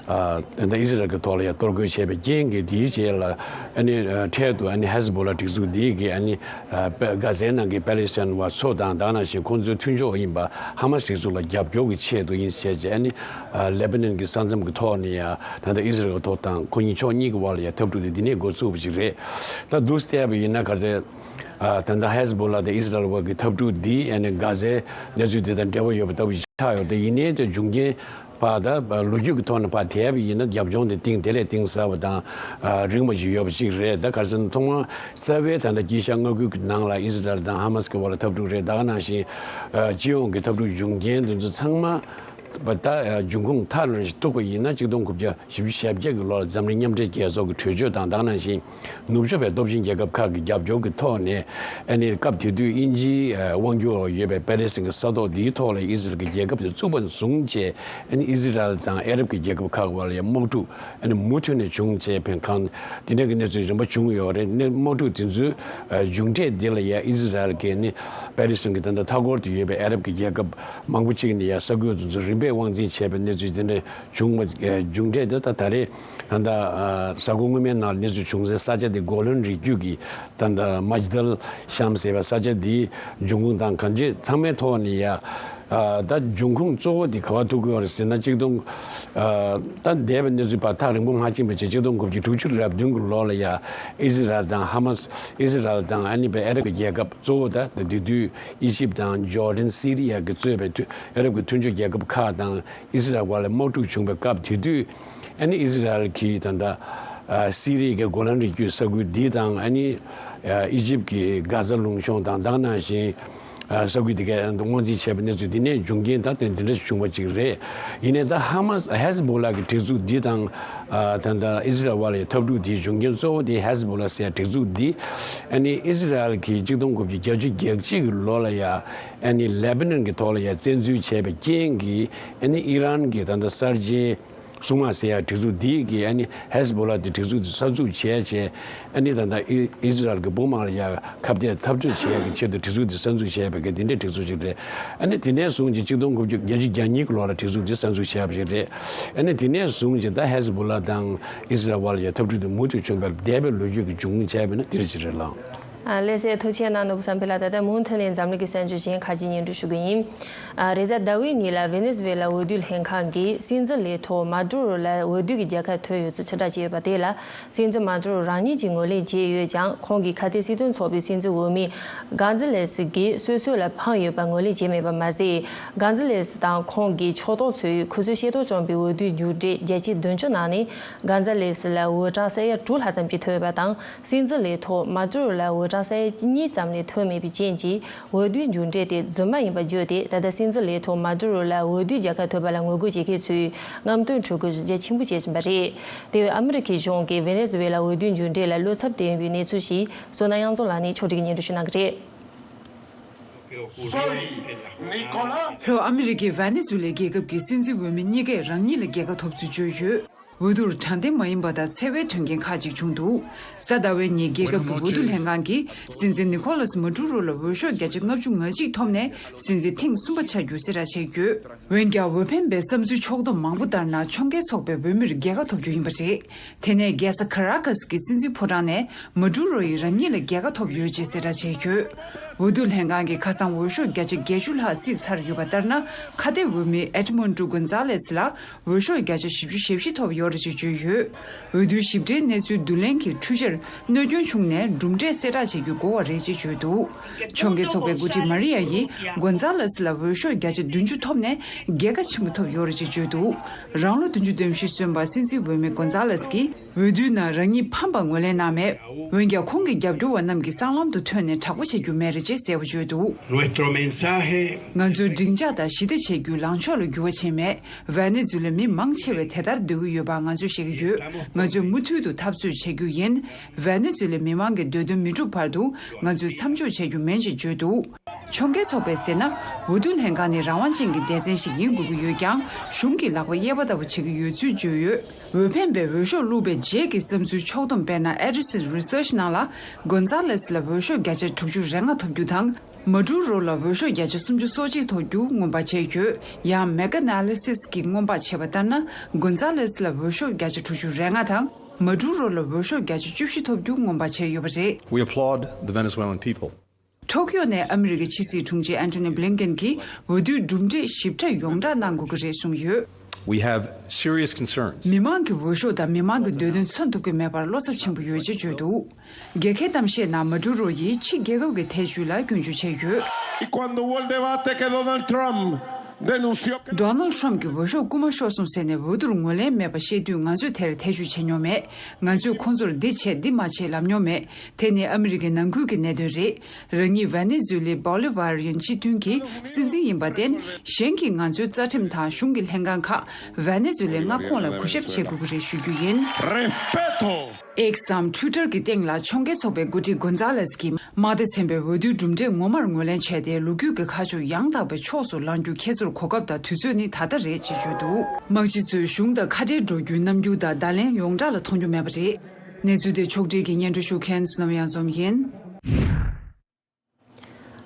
ཨ། ད་ལྟ་ཨི་ཟི་རལ་གྱི་ཐོག་ལ་ཡང་གཏོར་རྒོལ་བྱས་པའི་རྐྱེན་གྱིས། དེའི་རྗེས་ལ་ཨ་ནི། ཨ། འཕྲལ་དུ་ཨ་ནི་ཧེ་ཟི་བྷོ་ལ་སྒྲིག་འཛུགས་འདིས་ཀྱིས་ཨ་ནི། ཨ། པེ། གྷ་ཛའི་ནང་གི་པེ་ལེ་སི་ཐན་བ་ཚོ་དང་། དེ་ནང་བཞིན་ཁོང་ཚོའི་མཐུན་ཕྱོགས་ཡིན་པ་ཧ་མ་སི་སྒྲིག་འཛུགས་ལ་རྒྱབ་སྐྱོར་གྱི་ཆེད་དུ་ཡིན་ཟེར་བྱས། ཨ་ནི། ཨ། ལེ་པ་ནན་གྱི་ས་མཚམས་ཀྱི་ཐོག་ནས་ཡང་ད་ལྟ་ཨི་ཟི་རལ་གྱི་ཐོག་དང་ཁོ་གཉིས་ཕྱོགས་གཉིས་ཀྱི་དབར་ལ་ཡང་འཐབ་འཁྲུག་དེ་འདི་ནས་འགོ་ཚུགས་པ་ཞིག་རེད། ད་འདུག་སེ་བལྟས་པ་ཡིན་ན། གལ་ཏེ། ཨ། ད་ལྟ་ཧེ་ཟི་བྷོ་ལ་དང་ཨི་ཟི་རལ་བར་གྱི་འཐབ་འཁྲུག་འདི་ཨ་ནི་གྷ་ཛའི་གནས་ཚུལ་དེ་དང་འབྲེལ་བ་ཡོད་པ་ལྟ་བུ་ཞིག་ཆགས་ཡོད་རེད། ཡིན་ནའི་དེ་འབྱུང་རྐྱེན་ཕར་ད་ལོ་རྒྱུས་ཀྱི་ཐོག་ནས་ཕར་བལྟས་པ་ཡིན་ན། རྒྱབ་ལྗོངས་དེ་གཏིང་དེ་ལས་གཏིང་ཟབ་པ་དང་། ཨ། རིང་བ་ཞིག་ཡོད་པ་ཞིག་རེད། ད་ག་རེ་ཟེར་ན། ཐོག་མར་རྩ་བའི་ད་ལྟ་དཀྱིལ་ཤར་མངའ་ཁུལ་གྱི་ནང་ལ་ཨི་ཟི་རལ་དང་ཧ་མ་སི་གི་བར་ལ་འཐབ་འཁྲུག་རེད། ད་ག་ནང་བཞིན། ཨ། སྤྱི་ཡོངས་ཀྱི་འཐབ་འཁྲུག་འབྱུང་རྐྱེན་དེ་ཚོ་ཚང་མ་ད་འབྱུང་ཁུངས་མཐའ་ལ་གཏུགས་པ་ཡིན་ན། གཅིག་སྟོང་དགུ་བརྒྱ་བཞི་བཅུ་ཞེ་བརྒྱད་ཀྱི་ལོར་འཛམ་གླིང་མཉམ་འབྲེལ་རྒྱལ་ཚོགས་ཀྱི་གྲོས་ཆོད་དང་། དེ་ནང་བཞིན་ནུབ་ཕྱོགས་པའི་སྟོབས་ཆེན་རྒྱལ་ཁབ་ཁག་གི་རྒྱབ་སྐྱོར་གྱི་ཐོག་ནས། ཨ་ནི་སྐབས་དེ་དུས་དབྱིན་ཇིའི་དབང་སྒྱུར་འོག་ཡོད་པའི་པེ་ལེ་སི་ཐན་གྱི་ས་ཐོག་འདིའི་ཐོག་ལ་ཨི་ཟི་རལ་གྱི་རྒྱལ་ཁབ་དེ་བཙུགས་པ་ནས་བཟུང་བྱས། ཨ་ནི་ཨི་ཟི་རལ་དང་ཨ་རབ་ཀྱི་རྒྱལ་ཁབ་ཁག་བར་ལ་ཡང་དམག་འཁྲུག་ཨ་ནི་མུ་མཐུད་ནས་བྱུང་བྱས། ཕན་གང་དེ་འདྲ་གི་གནས་ཚུལ་རིམ་པ་བྱུང་ཡོད་རེད། ཨ་ནི་དམག་འཁྲུག་དེ་ཚོའི་མཇུག་འབྲས་འདི་ལ་ཡང་ཨི་ཟི་རལ་གྱིས་ཨ་ནི་པེ་ལེ་སི་ཐན་གྱི་ད་ལྟ་མཐའ་འཁོར་དུ་ཡོད་པའི་ཨ་རབ་ཀྱི་རྒྱལ་ཁབ་མང་པོ་ཅིག་ནས་ཡང་ས་ཁུལ་དེ་ཚོ་རིམ་པས་དབང་འཛིན་བྱས་པའི་གནས་ཚུལ་དེ་འདྲ་བྱུང་བ། མཇུག་འབྲས་དེ་ད་ད་རེས་ད་ལྟ། ཨ། གཟའ་འཁོར་སྔོན་མའི་ནང་གནས་ཚུལ་བྱུང་སའི་ས་ཆ་དེ་གོ་ལན་རི་རྒྱུད་ཀྱི་ད་ལྟ་མ་ཇི་དལ་ཤམ་ཟེར་བའི་ས་ཆ་དེའི་འབྱུང་ཁུངས་དང་གང་ཅི་ཚང་མའི་ཐོག་ནས་ཡ། ཨ། ད་འབྱུང་ཁུངས་གཙོ་བོ་དེ་ག་པར་ཐུག་གི་ཡོད་རེད་ཟེར་ན། གཅིག་སྟོང་། ཨ། ད་འདས་པའི་གནས་ཚུལ་ཕར་ཐག་རིང་པོ་མ་ཕྱིན་པ་བྱས། གཅིག་སྟོང་དགུ་བརྒྱ་དྲུག་ཅུ་རེ་བདུན་གྱི་ལོ་ལ་ཡ་ཨི་ཟི་རལ་དང་ཧ་མ་སི། ཨི་ཟི་རལ་དང་ཨ་ནི་པའི་ཨ་རབ་ཀྱི་རྒྱལ་ཁབ་གཙོ་བོ། ད་དེ་དུས་ཨི་ཇིབ་དང་ཇོར་ཌན། སི་རི་ཡ་གིས་གཙོས་པའི་མཐུན། ཨ་རབ་ཀྱི་མཐུན་ཕྱོགས་རྒྱལ་ཁབ་ཁག་དང་ཨི་ཟི་རལ་བར་ལ་དམག་འཁྲུག་བྱུང་བའི་སྐབས་དེ་དུས། ཨ་ནི་ཨི་ཟི་རལ་གྱིས་ད་ལྟ། ཨ། སི་རི་ཡའི་གོ་ལན་རི་རྒྱུད་ས་ཁུལ་འདི་དང་། ཨ་ནི། ཨ། ཨི་ཇིབ་ཀྱི་གྷ་ཛ་ལུང་གཤོང་དང་། དེ་ནང་བཞིན། ཨ། ས་ཁུལ་དེ་གའི་དབང་འཛིན་བྱས་པའི་གནས་ཚུལ་འདི་ནས་འབྱུང་རྐྱེན་ད་དེ་འདི་འདྲ་ཞིག་བྱུང་བ་ཅིག་རེད། ཡིན་ནའི་ད་ཧ་མ་སི། ཧེ་ཟི་བྷོ་ལ་གི་སྒྲིག་འཛུགས་འདི་དང་། ཨ། ད་ལྟ་ཨི་ཟི་རལ་བར་ལ་ཡང་འཐབ་འཁྲུག་དེའི་འབྱུང་རྐྱེན་གཙོ་བོ་དེ་ཧེ་ཟི་བྷོ་ལ་ཟེར་སྒྲིག་འཛུགས་འདི། ཨ་ནི་ཨི་ཟི་རལ་གྱིས་གཅིག་སྟོང་དགུ་བརྒྱ་བརྒྱད་ཅུ་གྱ་གཅིག་གི་ལོ་ལ་ཡ། ཨ་ནི་ལེ་པ་ནན་གྱི་ཐོག་ལ་ཡ་བཙན་འཛུལ་བྱས་པའི་རྐྱེན་གྱིས། ཨ་ནི་ཨི་རན་གྱིས་ད་ལྟ་གསར་བརྗེའི་སྲུང་དམག་ཟེར་ཡ་སྒྲིག་འཛུགས་འདི་གིས། ཨ་ནི་ཧེ་ཟི་བྷོ་ལ་དེ་སྒྲིག་འཛུགས་དེ་གསར་འཛུགས་བྱས་བྱས། ཨ་ནི་ད་ལྟ་ཨི་ཨི་ཟི་རལ་གྱི་དཔུང་དམག་ལ་ཡ་ཁ་གཏད་འཐབ་རྩོད་བྱེད་ཡ་གི་ཆེད་དུ་སྒྲིག་འཛུགས་དེ་གསར་འཛུགས་བྱས་པའི་གི་དེ་འདྲའི་སྒྲིག་འཛུགས་ཅིག་རེད། ཨ་ནི་དེ་ནས་བཟུང་ཅིག་གཅིག་སྟོང་དགུ་བརྒྱ་བརྒྱད་ཅུ་གྱ་གཉིས་ཀྱི་ལོ་ལ་སྒྲིག་འཛུགས་དེ་གསར་འཛུགས་བྱས་པ་ཞིག་རེད། ཨ་ནི་དེ་ནས་བཟུང་ཅིག་ད་ཧེ་ཟི་བྷོ་ལ་དང་ཨི་ཟི་རལ་བར་ལ་ཡ་འཐབ་འཁྲུག་དེ་མུ་མཐུད་བྱུང་བའི་འདས་པའི་ལོ་རྒྱུས་ཀྱི་འབྱུང་ཁུངས་བྱས་པ་ཡིན་ན་དེ་འདྲ་ཅིག་རེད་ལགས། ཨ། ལགས་སོ། ཐུགས་རྗེ་གནང་ནོར་བུ་བསམ་འཕེལ་ལགས། ད་ལྟ་མུ་མཐུད་ནས་འཛམ་གླིང་གི་གསར་འགྱུར་གཞན་ཁག་ཅིག་སྙན་སྒྲོན་ཞུ་གི་ཡིན། ཨ། རེས་གཟའ་ཟླ་བའི་ཉིན་ལ་ཝེ་ནེ་ཛུ་ཝེ་ལ་འོས་བསྡུ་ལྷན་ཁང་གིས་སྲིད་འཛིན་ལས་ཐོག་མ་ཌུ་རོ་ལ་འོས་བསྡུ་གི་རྒྱལ་ཁ་ཐོབ་ཡོད་ཚུལ་ཕྱིར་བསྒྲགས་བྱས་ཡོད་པ་དེ་ལ། སྲིད་འཛིན་མ་ཌུ་རོ་རང་ཉིད་ཀྱིས་ངོས་ལེན་བྱས་ཡོད་ཀྱང་། ཁོང་གིས་ཁ་གཏད་སྲིད་དོན་ཚོགས་པའི་སྲིད་འཛིན་འོས་མི་གོན་ཛ་ལེ་སི་གིས་སོ་སོ་ལ་ཕངས་ཡོད་པ་ངོས་ལེན་བྱས་མེད་པ་མ་ཟད། གོན་ཛ་ལེ་སི་དང་ཁོང་གི་ཕྱོགས་གཏོགས་ཚོས་ཁོ་ཚོའི་ཤེས་རྟོགས་བཅངས་པའི་འོས་བསྡུའི་མཇུག་འབྲས་བརྒྱ་ཆ་བདུན་ཅུ་ནང་ནས་གོན་ཛ་ལེ་སི་ལ་འོས་གྲངས་ས་ཡ་དྲུག་ལྷག་ཙམ་ཞིག་ཐོབ་ཡོད་པ་དང་། སྲིད་འཛིན་ལས་ཐོག་མ་ཌུ་རོ་ལ་འོས་གྲངས་ས་ཡ་གཉིས་ཙམ་ལས་ཐོབ་མེད་པའི་རྐྱེན་གྱིས། འོས་བསྡུའི་མཇུག་འབྲས་དེ་རྫུན་མ་ཡིན་པར་བརྗོད་དེ། ད་ལྟ་སྲིད་འཛིན་ལས་ཐོག་མ་ཌུ་རོ་ལ་འོས་བསྡུའི་རྒྱལ་ཁ་ཐོབ་པ་ལ་ངོ་རྒོལ་བྱེད་མཁན་ཚོས་རྔམ་སྟོན་འཕྲོ་འགུལ་གཞི་རྒྱ་ཆེན་པོ་བྱེད་བཞིན་པ་རེད། དེ་བས་ཨ་མི་རི་ཁའི་གཞུང་གིས་ཝེ་ནེ་ཛུ་ཝེ་ལ་འོས་བསྡུའི་མཇུག་འབྲས་ལ་བློ་འཚབ་བསྟན་ཡོད་པའི་གནས་ཚུལ་ཞིག་བསོད་ནམས་དབྱངས་འཛོམས་ལགས་ནས་ཕྱོགས་སྒྲིག་གིས་སྙན་སྒྲོན་ཞུ་གནང་གི་རེད། ལྷོ་ཨ་མི་རི་ཀའི་ཝེ་ནེ་ཛུ་ལའི་རྒྱལ་ཁབ་ཀྱི་སྲིད་འཛིན་འོས་མི་གཉིས་ཀས་རང་ཉིད་ལ་རྒྱལ་ཁ་ཐོབ་ཚུལ་བརྗོད་ཡོད། འོས་བསྡུར་དྲང་བདེན་མ་ཡིན་པ་དང་འཚེ་བའི་དོན་རྐྱེན་ཁག་ཅིག་བྱུང་འདུག། གཟའ་ཟླ་བའི་ཉིན་རྒྱལ་ཁབ་ཀྱི་འོས་བསྡུ་ལྷན་ཁང་གིས་སྲིད་འཛིན་ནི་ཁོ་ལཱས་མ་ཌུ་རོ་ལ་འོས་ཤོག་བརྒྱ་ཆ་ལྔ་བཅུ་ང་གཅིག་ཐོབ་ནས་སྲིད་འཛིན་ཐེངས་གསུམ་པ་ཆགས་རྒྱུ་གསལ་བསྒྲགས་བྱས་ཡོད། འོན་ཀྱང་། འོས་འཕེན་པའི་བསམ་ཚུལ་ཕྱོགས་བསྡོམས་མང་པོ་ལྟར་ན། ཕྱོགས་འགལ་ཚོགས་པའི་འོས་མིར་རྒྱལ་ཁ་ཐོབ་རྒྱུ་ཡིན་པ་རེད། དེ་ནས་རྒྱལ་ས་ཁ་ར་ཀ་སི་གི་སྲིད་འཛིན་ཕོ་བྲང་ནས་མ་ཌུ་རོ་ཡིས་རང་ཉིད་ལ་རྒྱལ་ཁ་ཐོབ་ཡོད་ཅེས་གསལ་བསྒྲགས་བྱས་ཡོད། འོས་བསྡུ་ལྷན་ཁང་གིས་ཁ་སང་འོས་ཤོག་བརྒྱ་ཆ་བརྒྱད་ཅུ་ལྷག་བསིལ་ཚར་ཡོད་པ་ལྟར་ན། ཁ་གཏད་འོས་མི་ཨེ་ཌི་མོན་ཌོ་གོན་ཛ་ལེ་སི་ལ་འོས་ཤོག་བརྒྱ་ཆ་བཞི་བཅུ་ཞེ་བཞི་ཐོབ་ཡོད་རེད་ཅེས་བརྗོད་ཡོད། འོས་བསྡུའི་ཞིབ་ཕྲའི་གནས་ཚུལ་བསྡུ་ལེན་གྱི་འཕྲུལ་ཆར་གནོད་སྐྱོན་བྱུང་ནས་གྲུབ་འབྲས་གསལ་བསྒྲགས་བྱེད་རྒྱུ་འགོར་བ་རེད་ཅེས་བརྗོད་འདུག། ཕྱོགས་འགལ་ཚོགས་པའི་འགོ་ཁྲིད་མ་རི་ཡ་ཡིས་གོན་ཛ་ལེ་སི་ལ་འོས་ཤོག་བརྒྱ་ཆ་བདུན་ཅུ་ཐོབ་ནས་རྒྱལ་ཁ་ཆེན་པོ་ཐོབ་ཡོད་རེད་ཅེས་བརྗོད་འདུག། རང་ལོ་བདུན་ཅུ་དོན་བཞི་སོན་པ་སྲིད་འཛིན་འོས་མི་གོན་ཛ་ལེ་སི་གིས། འོས་བསྡུའི་ནང་རང་ཉིད་ཕམ་པ་ངོས་ལེན་གནང་མེད། འོན་ཀྱང་། ཁོང་གི་རྒྱབ་སྐྱོར་བ་རྣམས་ཀྱི་སྲང་ལམ་དུ་ཐོན་ནས་དྲག་པོ་བྱེད་རྒྱུ་མེད་རེད་ཅེས་གསལ་པོ་བརྗོད་འདུག། Nuestro mensaje ང་ཚོའི་སྡིངས་ཆ་དང་ཞི་བདེ་བྱེད་རྒྱུའི་ལངས་ཕྱོགས་ལ་འགྱུར་བ་ཕྱིན་མེད། ཝེ་ནེ་ཛུ་ལའི་མི་མང་ཆེ་བས་དེ་ལྟར་འདོད་ཀྱི་ཡོད་པ་ང་ཚོས་ཤེས་ཀྱི་ཡོད། ང་ཚོས་མུ་མཐུད་དུ་འཐབ་རྩོད་བྱེད་རྒྱུ་ཡིན། ཝེ་ནེ་ཛུ་ལའི་མི་མང་གི་འདོད་དོན་མི་འགྲུབ་བར་དུ་ང་ཚོས་མཚམས་འཇོག་བྱ་རྒྱུ་མིན་ཞེས་བརྗོད་འདུག། ཕྱོགས་འགལ་ཚོགས་པས་ཟེར་ན། འོས་བསྡུ་ལྷན་ཁང་ནི་རང་དབང་ཅན་གྱི་སྡེ་ཚན་ཞིག་ཡིན་དགོས་ཀྱི་ཡོད་ཀྱང་། གཞུང་གི་ལག་པ་གཡས་པ་ལྟ་བུ་བྱེད་ཀྱི་ཡོད་ཚུལ་བརྗོད་ཡོད། འོས་འཕེན་པས་འོས་ཤོག་བླུགས་པའི་རྗེས་ཀྱི་བསམ་ཚུལ་ཕྱོགས་བསྡོམས། དཔེར་ན། Edison Research ནང་ལ་གོན་ཛ་ལེ་སི་ལ་འོས་ཤོག་བརྒྱ་ཆ་དྲུག་ཅུ་རེ་ལྔ་ཐོབ་རྒྱུ་དང་། མ་ཌུ་རོ་ལ་འོས་ཤོག་བརྒྱ་ཆ་སུམ་ཅུ་སོ་གཅིག་ཐོབ་རྒྱུ་སྔོན་དཔག་བྱས་ཡོད། ཡང་། Mega Analysis གིས་སྔོན་དཔག་བྱས་པ་ལྟར་ན། གོན་ཛ་ལེ་སི་ལ་འོས་ཤོག་བརྒྱ་ཆ་དྲུག་ཅུ་རེ་ལྔ་དང་། མ་ཌུ་རོ་ལ་འོས་ཤོག་བརྒྱ་ཆ་བཅུ་བཞི་ཐོབ་རྒྱུ་སྔོན་དཔག་བྱས་ཡོད་པ་རེད། We applaud the Venezuelan people. ཊོ་ཀིའོ་ནས་ཨ་མི་རི་ཀའི་ཕྱི་སྲིད་དྲུང་ཆེ་ཨན་ཐོ་ནི་བྷི་ལིན་ཀེན་གྱིས་འོས་བསྡུའི་གྲུབ་འབྲས་ཞིབ་ཕྲ་ཡོངས་བསྒྲགས་གནང་དགོས་ཀྱི་རེད་གསུངས་ཡོད། We have serious concerns. མི་མང་གི་འོས་ཤོག་དང་མི་མང་གི་འདོད་དོན་མཚོན་ཐུབ་ཀྱི་མེད་པར་བློ་འཚབ་ཆེན་པོ་ཡོད་ཅེས་བརྗོད་འདུག། རྒྱལ་ཁའི་གཏམ་བཤད་ནང་མ་ཌུ་རོ་ཡིས་ཕྱི་རྒྱལ་ཁབ་ཀྱི་ཐེ་བྱུས་ལ་སྐྱོན་བརྗོད་བྱས་ཡོད། Y cuando hubo el debate que Donald Trump denunció que Donald Trump གྱིས་འོས་ཤོག་རྐུ་མ་ཤོར་སོང་ཟེར་ནས་འོས་བསྡུར་ངོས་ལེན་མེད་པ་བཤད་དུས། ང་ཚོས་དེར་ཐེ་བྱུས་བྱེད་མྱོང་མེད། ང་ཚོས་ཁོང་ཚོར་འདི་བྱས་འདི་མ་བྱེད་ལབ་མྱོང་མེད། དེ་ནི་ཨ་མི་རི་ཀའི་ནང་ཁུལ་གྱི་གནད་དོན་རེད། རང་ཉིད་ཝེ་ནེ་ཛུ་ལའི་བོ་ལི་ཝ་རི་ཡན་སྤྱི་མཐུན་གྱི་སྲིད་འཛིན་ཡིན་པར་བརྟེན། གཞན་གྱིས་ང་ཚོའི་རྩ་ཁྲིམས་དང་གཞུང་གི་ལྷན་ཁང་ཁག་ཝེ་ནེ་ཛུ་ལའི་མངའ་ཁོངས་ལ་གུས་ཞབས་བྱེད་དགོས་ཀྱི་རེད་ཞུ་རྒྱུ་ཡིན། Respeto. X་འམ་Twitter་གྱི་སྟེང་ལ་ཕྱོགས་འགལ་ཚོགས་པའི་འགོ་ཁྲིད་གོན་ཛ་ལེ་སི་གིས། དམག་སྡེ་ཚན་པས་འོས་བསྡུའི་གྲུབ་འབྲས་ངོ་མར་ངོས་ལེན་བྱས་ཏེ། ལོ་རྒྱུས་ཀྱི་ཁ་ཕྱོགས་ཡང་དག་པའི་ཕྱོགས་སུ་ལངས་རྒྱུ་ཁྱེད་ཚོར་གོ་སྐབས་དང་དུས་ཚོད་ནི་ད་ལྟ་རེད་ཅེས་བརྗོད་འདུག། དམག་སྤྱི་ཚོས་གཞུང་དང་ཁ་བྲལ་འགྲོ་རྒྱུའི་རྣམ་འགྱུར་དང་བརྡ་ལན་ཡོངས་གྲགས་ལ་མཐོང་རྒྱུ་མེད་པ་རེད། གནས་ཚུལ་དེ་ཕྱོགས་སྒྲིག་གིས་སྙན་སྒྲོན་ཞུ་མཁན་བསོད་ནམས་དབྱངས་འཛོམས་ཡིན།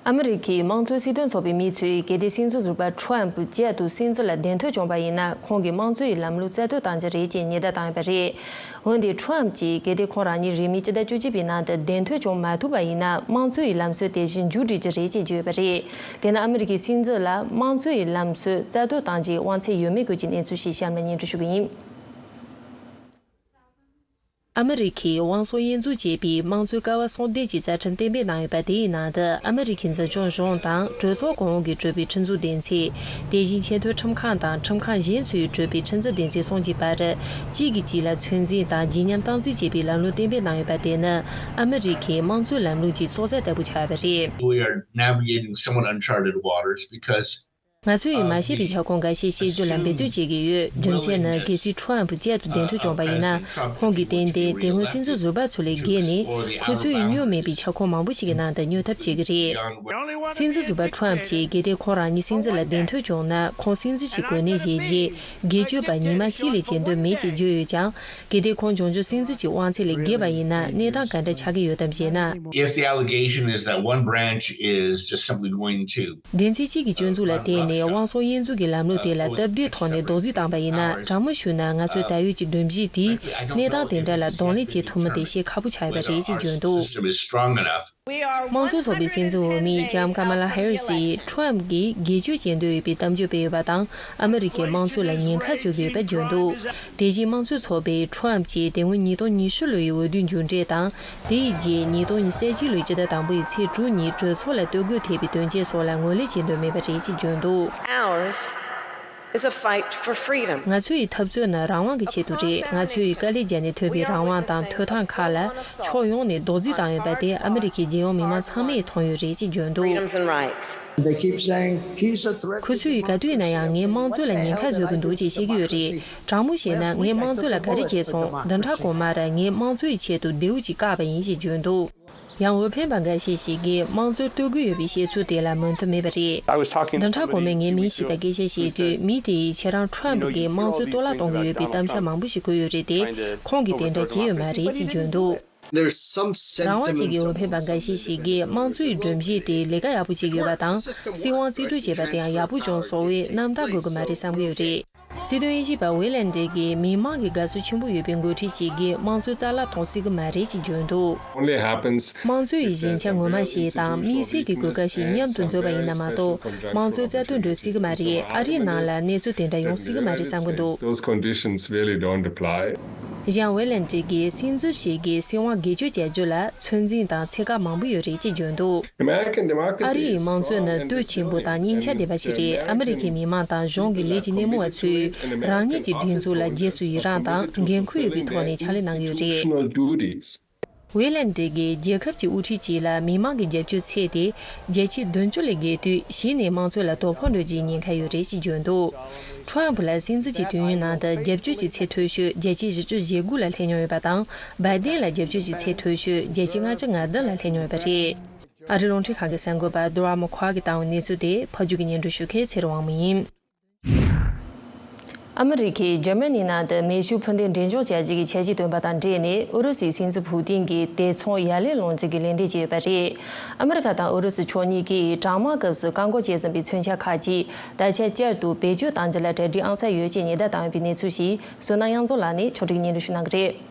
ཨ་མི་རི་ཀའི་དམངས་གཙོའི་སྲིད་དོན་ཚོགས་པའི་མི་ཚོས་གལ་ཏེ་སྲིད་འཛིན་ཟུར་པ་ཁྲོམ་ཕུ་བཅས་དུ་སྲིད་འཛིན་ལ་གདན་ཐོན་བྱུང་པ་ཡིན་ན། ཁོང་གིས་དམངས་གཙོའི་ལམ་ལུགས་རྩ་གཏོར་བཏང་རྒྱུ་རེད་ཅེས་ཉེན་བརྡ་བཏང་ཡོད་པ་རེད། འོན་ཏེ་ཁྲོམ་ཕུ་གྱིས་གལ་ཏེ་ཁོང་རང་ཉིད་རིང་མིན་སྤྱི་ཟླ་བཅུ་གཅིག་པའི་ནང་དུ་གདན་ཐོན་བྱུང་མ་ཐུབ་པ་ཡིན་ན། དམངས་གཙོའི་ལམ་སྲོལ་དེ་བཞིན་མཇུག་སྒྲིལ་རྒྱུ་རེད་ཅེས་བརྗོད་ཡོད་པ་རེད། དེས་ན་ཨ་མི་རི་ཀའི་སྲིད་འཛིན་ལ་དམངས་གཙོའི་ལམ་སྲོལ་རྩ་གཏོར་བཏང་རྒྱུའི་དབང་ཚད་ཡོད་མེད་སྐོར་གྱི་གནས་ཚུལ་ཞིག་གཤམ་ལ་སྙན་སྒྲོན་ཞུ་གི་ཡིན། ཨ་མི་རི་ཁའི་དབང་སྲུང་དབྱེ་འཛུགས་ཅེས་པའི་དམངས་གཙོའི་ཀ་བ་སྲུང་སྡེ་གྱི་རྩ་ཁྲིམས་གཏན་འབེབས་གནང་ཡོད་པ། དེའི་ནང་དུ་ཨ་མི་རི་ཁའི་འཛིན་སྐྱོང་གཞུང་དང་གྲོས་ཚོགས་གོང་འོག་གིས་གྲུབ་པའི་ཁྲིམས་འཛུགས་སྡེ་ཚན། དེ་བཞིན་ཆེས་མཐོའི་ཁྲིམས་ཁང་དང་ཁྲིམས་ཁང་གཞན་ཚོས་གྲུབ་པའི་ཁྲིམས་འཛིན་སྡེ་ཚན་གསུམ་གྱི་བར། གཅིག་གིས་གཅིག་ལ་ཚོད་འཛིན་དང་བརྗིད་ཉམས་སྟངས་འཛིན་བྱེད་པའི་ལམ་ལུགས་གཏན་འབེབས་གནང་ཡོད་པ། དེ་ནི་ཨ་མི་རི་ཁའི་དམངས་གཙོའི་ལམ་ལུགས་ཀྱི་སྲོག་རྩ་ལྟ་བུ་ཆགས་ཡོད་པ་རེད། We are navigating somewhat uncharted waters because ང་ཚོས་མ་ཤེས་པའི་ཁྱབ་ཁོངས་འགའ་ཤས་ཤེས་རྒྱུ་ལ་འབད་བརྩོན་བྱེད་ཀྱི་ཡོད། རྒྱུ་མཚན་ནི། གལ་སྲིད་ཁྲོམ་ཕུ་བཅས་དུ་གདན་ཐོན་བྱུང་པ་ཡིན་ན། ཁོང་གིས་ཏན་ཏན་དེ་སྔོན་སྲིད་འཛིན་ཟུར་པ་ཚོ་ལས་བརྒལ་ནས། ཁོ་ཚོས་མྱོང་མེད་པའི་ཁྱབ་ཁོངས་མང་པོ་ཞིག་གི་ནང་དུ་སྙོབ་ཐབས་བྱེད་ཀྱི་རེད། སྲིད་འཛིན་ཟུར་པ་ཁྲོམ་ཕུ་གྱིས། གལ་ཏེ་ཁོང་རང་ཉིད་སྲིད་འཛིན་ལ་གདན་ཐོན་བྱུང་ན། ཁོང་སྲིད་འཛིན་གྱི་གོ་གནས་བཞེས་རྗེས། སྒེར་གཅོད་པ་ཉི་མ་གཅིག་ལས་བྱེད་འདོད་མེད་ཅེས་བརྗོད་ཡོད་ཀྱང་། གལ་ཏེ་ཁོང་འབྱུང་འགྱུར་སྲིད་འཛིན་གྱི་དབང་ཚད་ལས་བརྒལ་བ་ཡིན་ན། གནས་སྟངས་ག་འདྲ་ཆགས་ཀྱི་ཡོད་དམ་ཞེ་ན། If the allegation is that one branch is just simply going to སྡེ་ཚན་གཅིག་གི་སྐྱོན་འཛུགས་ལ་བརྟེན་ནས། དབང་སོར་དབྱེ་འབྱེད་ཀྱི་ལམ་ལུགས་དེ་ལ་སྟབས་བདེའི་ཐོག་ནས་རྡོག་རྫིས་བཏང་པ་ཡིན་ན། དྲང་མོ་ཞུས་ན། ང་ཚོའི་ད་ཡོད་ཀྱི་སྒྲོམ་གཞི་དེས་གནས་སྟངས་དེ་འདྲ་ལ་གདོང་ལེན་བྱེད་ཐུབ་མིན་དེ་བཤད་ཁག་པོ་ཆགས་ཡོད་པ་རེད་ཅེས་བརྗོད་འདུག། དམངས་གཙོའི་ཚོགས་པའི་སྲིད་འཛིན་འོས་མི་ལྕམ་ཀ་མ་ལ་ཧེ་རི་སིས་ཁྲོམ་གྱིས་སྒེར་གཅོད་བྱེད་འདོད་ཡོད་པའི་གཏམ་བརྗོད་སྤེལ་ཡོད་པ་དང་། ཨ་མི་རི་ཀའི་དམངས་གཙོ་ལ་ཉེན་ཁ་བཟོ་གི་ཡོད་པ་བརྗོད་འདུག། དེ་བཞིན་དམངས་གཙོའི་ཚོགས་པས་ཁྲོམ་གྱིས་དེ་སྔོན་ཉིས་སྟོང་ཉི་ཤུ་ལོའི་འོས་བསྡུ་མཇུག་འབྲས་དང་། དེའི་རྗེས་ཉིས་སྟོང་ཉི་ཤུ་རྩ་གཅིག་ལོའི་སྤྱི་ཟླ་དང་པོའི་ཚེས་དྲུག་ཉིན་གྲོས་ཚོགས་ལ་གཏོར་རྒོལ་ཐེབས་པའི་དོན་རྐྱེན་སོགས་ལ་ངོས་ལེན་བྱེད་འདོད་མེད་པ་རེད་ཅེས་བརྗོད་འདུག། Ours is a fight for freedom. ང་ཚོའི་འཐབ་རྩོད་ནི་རང་དབང་གི་ཆེད་དུ་རེད། ང་ཚོས་དཀའ་ལས་བརྒྱབ་ནས་ཐོབ་པའི་རང་དབང་དང་ཐོབ་ཐང་ཁག་ལ་ཕྱོགས་ཡོངས་ནས་རྡོག་རྫིས་བཏང་ཡོད་པ་དེ་ཨ་མི་རི་ཀའི་རྒྱལ་ཡོངས་མི་མང་ཚང་མས་མཐོང་ཡོད་རེད་ཅེས་བརྗོད་འདུག། Freedoms and rights. They keep saying he's a threat. ཁོ་ཚོས་ག་དུས་ཡིན་ན་ཡང་ངས་དམངས་གཙོ་ལ་ཉེན་ཁ་བཟོ་གི་འདུག་ཅེས་བཤད་ཀྱི་ཡོད་རེད། དྲང་མོ་བཤད་ན། ངས་དམངས་གཙོ་ལ་ག་རེ་བྱས་སོང་། བདུན་ཕྲག་གོང་མར་ངས་དམངས་གཙོའི་ཆེད་དུ་མདེའུ་གཅིག་བཀག་པ་ཡིན་ཞེས་བརྗོད་འདུག། ཡང་འོས་འཕེན་པ་འགའ་ཤས་ཤིག་གིས་དམངས་གཙོར་གཏོར་རྒོལ་ཡོད་པའི་བཤད་ཚུལ་དེ་ལ་མོས་མཐུན་མེད་པ་རེད། I was talking to བདུན་ཕྲག་གོང་མའི་ངའི་མི་ཞིག་དང་སྐད་ཆ་བཤད་དུས། མི་དེས་ཁྱེད་རང་ཁྲོམ་གྱིས་དམངས་གཙོ་གཏོར་བརླག་གཏོང་གི་ཡོད་པའི་གཏམ་འཆལ་མང་པོ་ཞིག་བཀོད་ཡོད་རེད་དེ། ཁོང་གིས་དེ་འདྲ་བྱས་ཡོད་མ་རེད་ཅེས་བརྗོད་འདུག། རང་དབང་ཅན་གྱི་འོས་འཕེན་པ་འགའ་ཤས་ཤིག་གིས་དམངས་གཙོའི་སྒྲོམ་གཞི་དེ་ལས་ཀ་ཡག་པོ་བྱེད་ཀྱི་ཡོད་པ་དང་། སྲིད་དབང་རྩིས་སྤྲོད་བྱས་པ་དེའང་ཡག་པོ་བྱུང་སོང་བས་རྣམ་དག་དགོས་ཀྱི་མ་རེད་བསམ་གྱི་ཡོད་རེད། སྲིད་དོན་དབྱེ་ཞིབ་པ་ཝེ་ལན་ཌེ་གིས་མི་མང་གི་དགའ་བསུ་ཆེན་པོ་ཡོད་པའི་འགོ་ཁྲིད་ཅིག་གིས་དམངས་གཙོའི་རྩ་བརླག་གཏོང་སྲིད་ཀྱི་མ་རེད་ཅེས་བརྗོད་འདུག། Only happens དམངས་གཙོའི་ཞན་ཆ་ངོ་མ་ཤེས་དང་། དམིགས་བསལ་གྱི་གོ་སྐབས་ཤིག་མཉམ་དུ་འཛོམས་པ་ཡིན་ན་མ་གཏོགས། དམངས་གཙོའི་རྩ་དོན་འགྲོ་སྲིད་ཀྱི་མ་རེད། ཨ་རིའི་ནང་ལ་གནས་ཚུལ་དེ་འདྲ་ཡོང་སྲིད་ཀྱི་མ་རེད་བསམ་གྱི་འདུག། Those conditions really don't apply. གཞན་ཝེ་ལན་ཌེ་གིས་སྲིད་འཛིན་ཞིག་གིས་སྲིད་དབང་སྒེར་གཅོད་བྱ་རྒྱུ་ལ་ཚོད་འཛིན་དང་ཚད་བཀག་མང་པོ་ཡོད་རེད་ཅེས་བརྗོད་འདུག། American democracy ཨ་རིའི་དམངས་གཙོ་ནི་གཏོས་ཆེན་པོ་དང་སྙིང་རྗེ་ལྡན་པ་ཞིག་རེད། ཨ་མི་རི་ཀའི་མི་མང་དང་གཞུང་གི་ལས་ཀྱི་སྣེ་མོ་བ་ཚོས་རང་ཉིད་ཀྱི་སྒྲིག་འཛུགས་ལ་རྗེས་སུ་ཡི་རང་དང་འགན་ཁུར་ཡོད་པའི་ཐོག་ནས་ཕྱག་ལས་གནང་གི་ཡོད་རེད། Constitutional duties. ཝེ་ལན་ཌེ་གིས་རྒྱལ་ཁབ་ཀྱི་དབུ་ཁྲིད་ཅིག་ལ་མི་མང་གི་རྒྱབ་སྐྱོར་ཚད་དེ་བརྒྱ་ཆ་བདུན་ཅུ་ལས་བརྒལ་དུས་གཞི་ནས་དམངས་གཙོ་ལ་དོ་ཕོག་འགྲོ་རྒྱུའི་ཉེན་ཁ་ཡོད་རེད་ཅེས་བརྗོད་འདུག། ཁྲོམ་ཕུ་ལ་སྲིད་འཛིན་གྱི་དུས་ཡུན་ནང་དུ་རྒྱབ་སྐྱོར་གྱི་ཚད་མཐོ་ཤོས་བརྒྱ་ཆ་བཞི་བཅུ་ཞེ་དགུ་ལ་སླེབས་མྱོང་ཡོད་པ་དང་། བའི་ཏིན་ལ་རྒྱབ་སྐྱོར་གྱི་ཚད་མཐོ་ཤོས་བརྒྱ་ཆ་ལྔ་བཅུ་ང་བདུན་ལ་སླེབས་མྱོང་ཡོད་པ་རེད། ཨ་རིའི་རླུང་འཕྲིན་ཁང་གི་གསར་འགོད་པ་རྡོ་ར་མོ་ཁོ་ཨ་གིས་བཏང་བའི་གནས་ཚུལ་དེ་ཕབ་སྒྱུར་གྱིས་སྙན་སྒྲོན་ཞུ་མཁན་ཚེ་རིང་དབང་མོ་ཡིན། ཨ་མི་རི་ཀས་འཇར་མ་ནིའི་ནང་དུ་མེ་ཤུགས་འཕུར་མདེལ་འགྲེམས་འཇོག་བྱ་རྒྱུ་གི་འཆར་གཞི་བཏོན་པ་དང་འབྲེལ་ནས། ཨུ་རུ་སུའི་སྲིད་འཛིན་ཕུ་ཏིན་གྱིས་དེ་ཚོང་ཡར་ལེན་ལོངས་སྤྱོད་ཀྱི་ལན་འདེབས་བྱས་ཡོད་པ་རེད། ཨ་མི་རི་ཀ་དང་ཨུ་རུ་སུ་ཕྱོགས་གཉིས་ཀས་གྲང་དམག་སྐབས་སུ་བཀག་འགོག་བྱས་ཟིན་པའི་མཚོན་ཆ་ཁག་ཅིག་ད་ཆ་བསྐྱར་དུ་བེད་སྤྱོད་གཏང་རྒྱུ་ལ་གྲ་སྒྲིག་ཨང་གསར་ཡོད་ཅེས་ཉེན་བརྡ་བཏང་ཡོད་པའི་གནས་ཚུལ་ཞིག་བསོད་ནམས་དབྱངས་འཛོམས་ལགས་ནས་ཕྱོགས་སྒྲིག་སྙན་སྒྲོན་ཞུ་གནང་གི་རེད།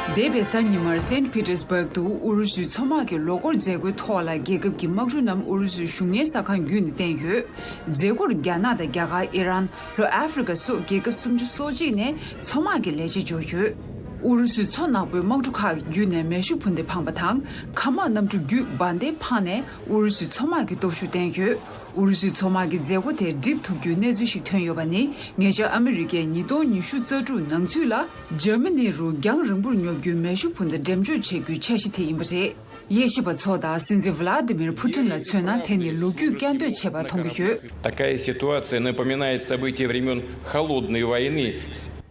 འདས་པའི་གཟའ་ཉི་མར་སེན་ཕི་ཏེར་སྦུག་ཏུ་ཨུ་རུ་སུའི་མཚོ་དམག་གི་ལོ་འཁོར་མཛད་སྒོའི་ཐོག་ལ། རྒྱལ་ཁབ་ཀྱི་དམག་གྲུ་རྣམས་ཨུ་རུ་སུའི་གཞུང་གཉེར་གསར་ཁང་བརྒྱུད་ནས་བསྟན་ཡོད། མཛད་སྒོར་རྒྱ་ནག་དང་རྒྱ་གར། ཨི་རན། ལྷོ་ཨ་ཧྥེ་རི་ཀ་སོགས་རྒྱལ་ཁབ་སུམ་ཅུ་སོ་གཅིག་ནས་མཚོ་དམག་གི་ལས་བྱེད་འབྱོར་ཡོད། ཨུ་རུ་སུའི་མཚོ་ནག་པོའི་དམག་གྲུ་ཁག་བརྒྱུད་ནས་མེ་ཤུགས་འཕུར་མདེལ་འཕངས་པ་དང་། མཁའ་དམག་གནམ་གྲུ་བརྒྱུད་འབར་མདེལ་འཕངས་ནས་ཨུ་རུ་སུའི་མཚོ་དམག་གི་སྟོབས་ཤུགས་བསྟན་ཡོད། ཨུ་རུ་སུའི་མཚོ་དམག་གིས་མཛད་སྒོ་དེ་འགྲིབ་ཐུབ་རྒྱུའི་གནས་ཚུལ་ཞིག་ཐོན་ཡོད་པ་ནི། ཉེ་ཆར་ཨ་མི་རི་ཀས་ཉིས་སྟོང་ཉི་ཤུ་རྩ་དྲུག་ནང་ཚུད་ལ་འཇར་མ་ནི་རུ་རྒྱང་རིང་པོར་སྙོབ་རྒྱུའི་མེ་ཤུགས་འཕུར་མདའ་འགྲེམས་འཇོག་བྱེད་རྒྱུའི་འཆར་གཞི་དེ་ཡིན་པ་རེད། དབྱེ་ཞིབ་པ་ཚོ་དང་སྲིད་འཛིན་Vladimir Putin་ལ་མཚོན་ན། དེ་ནི་ལོ་རྒྱུས་བསྐྱར་ཟློས་བྱས་པ་མཐོང་གི་ཡོད། Такая ситуация напоминает события времён Холодной войны.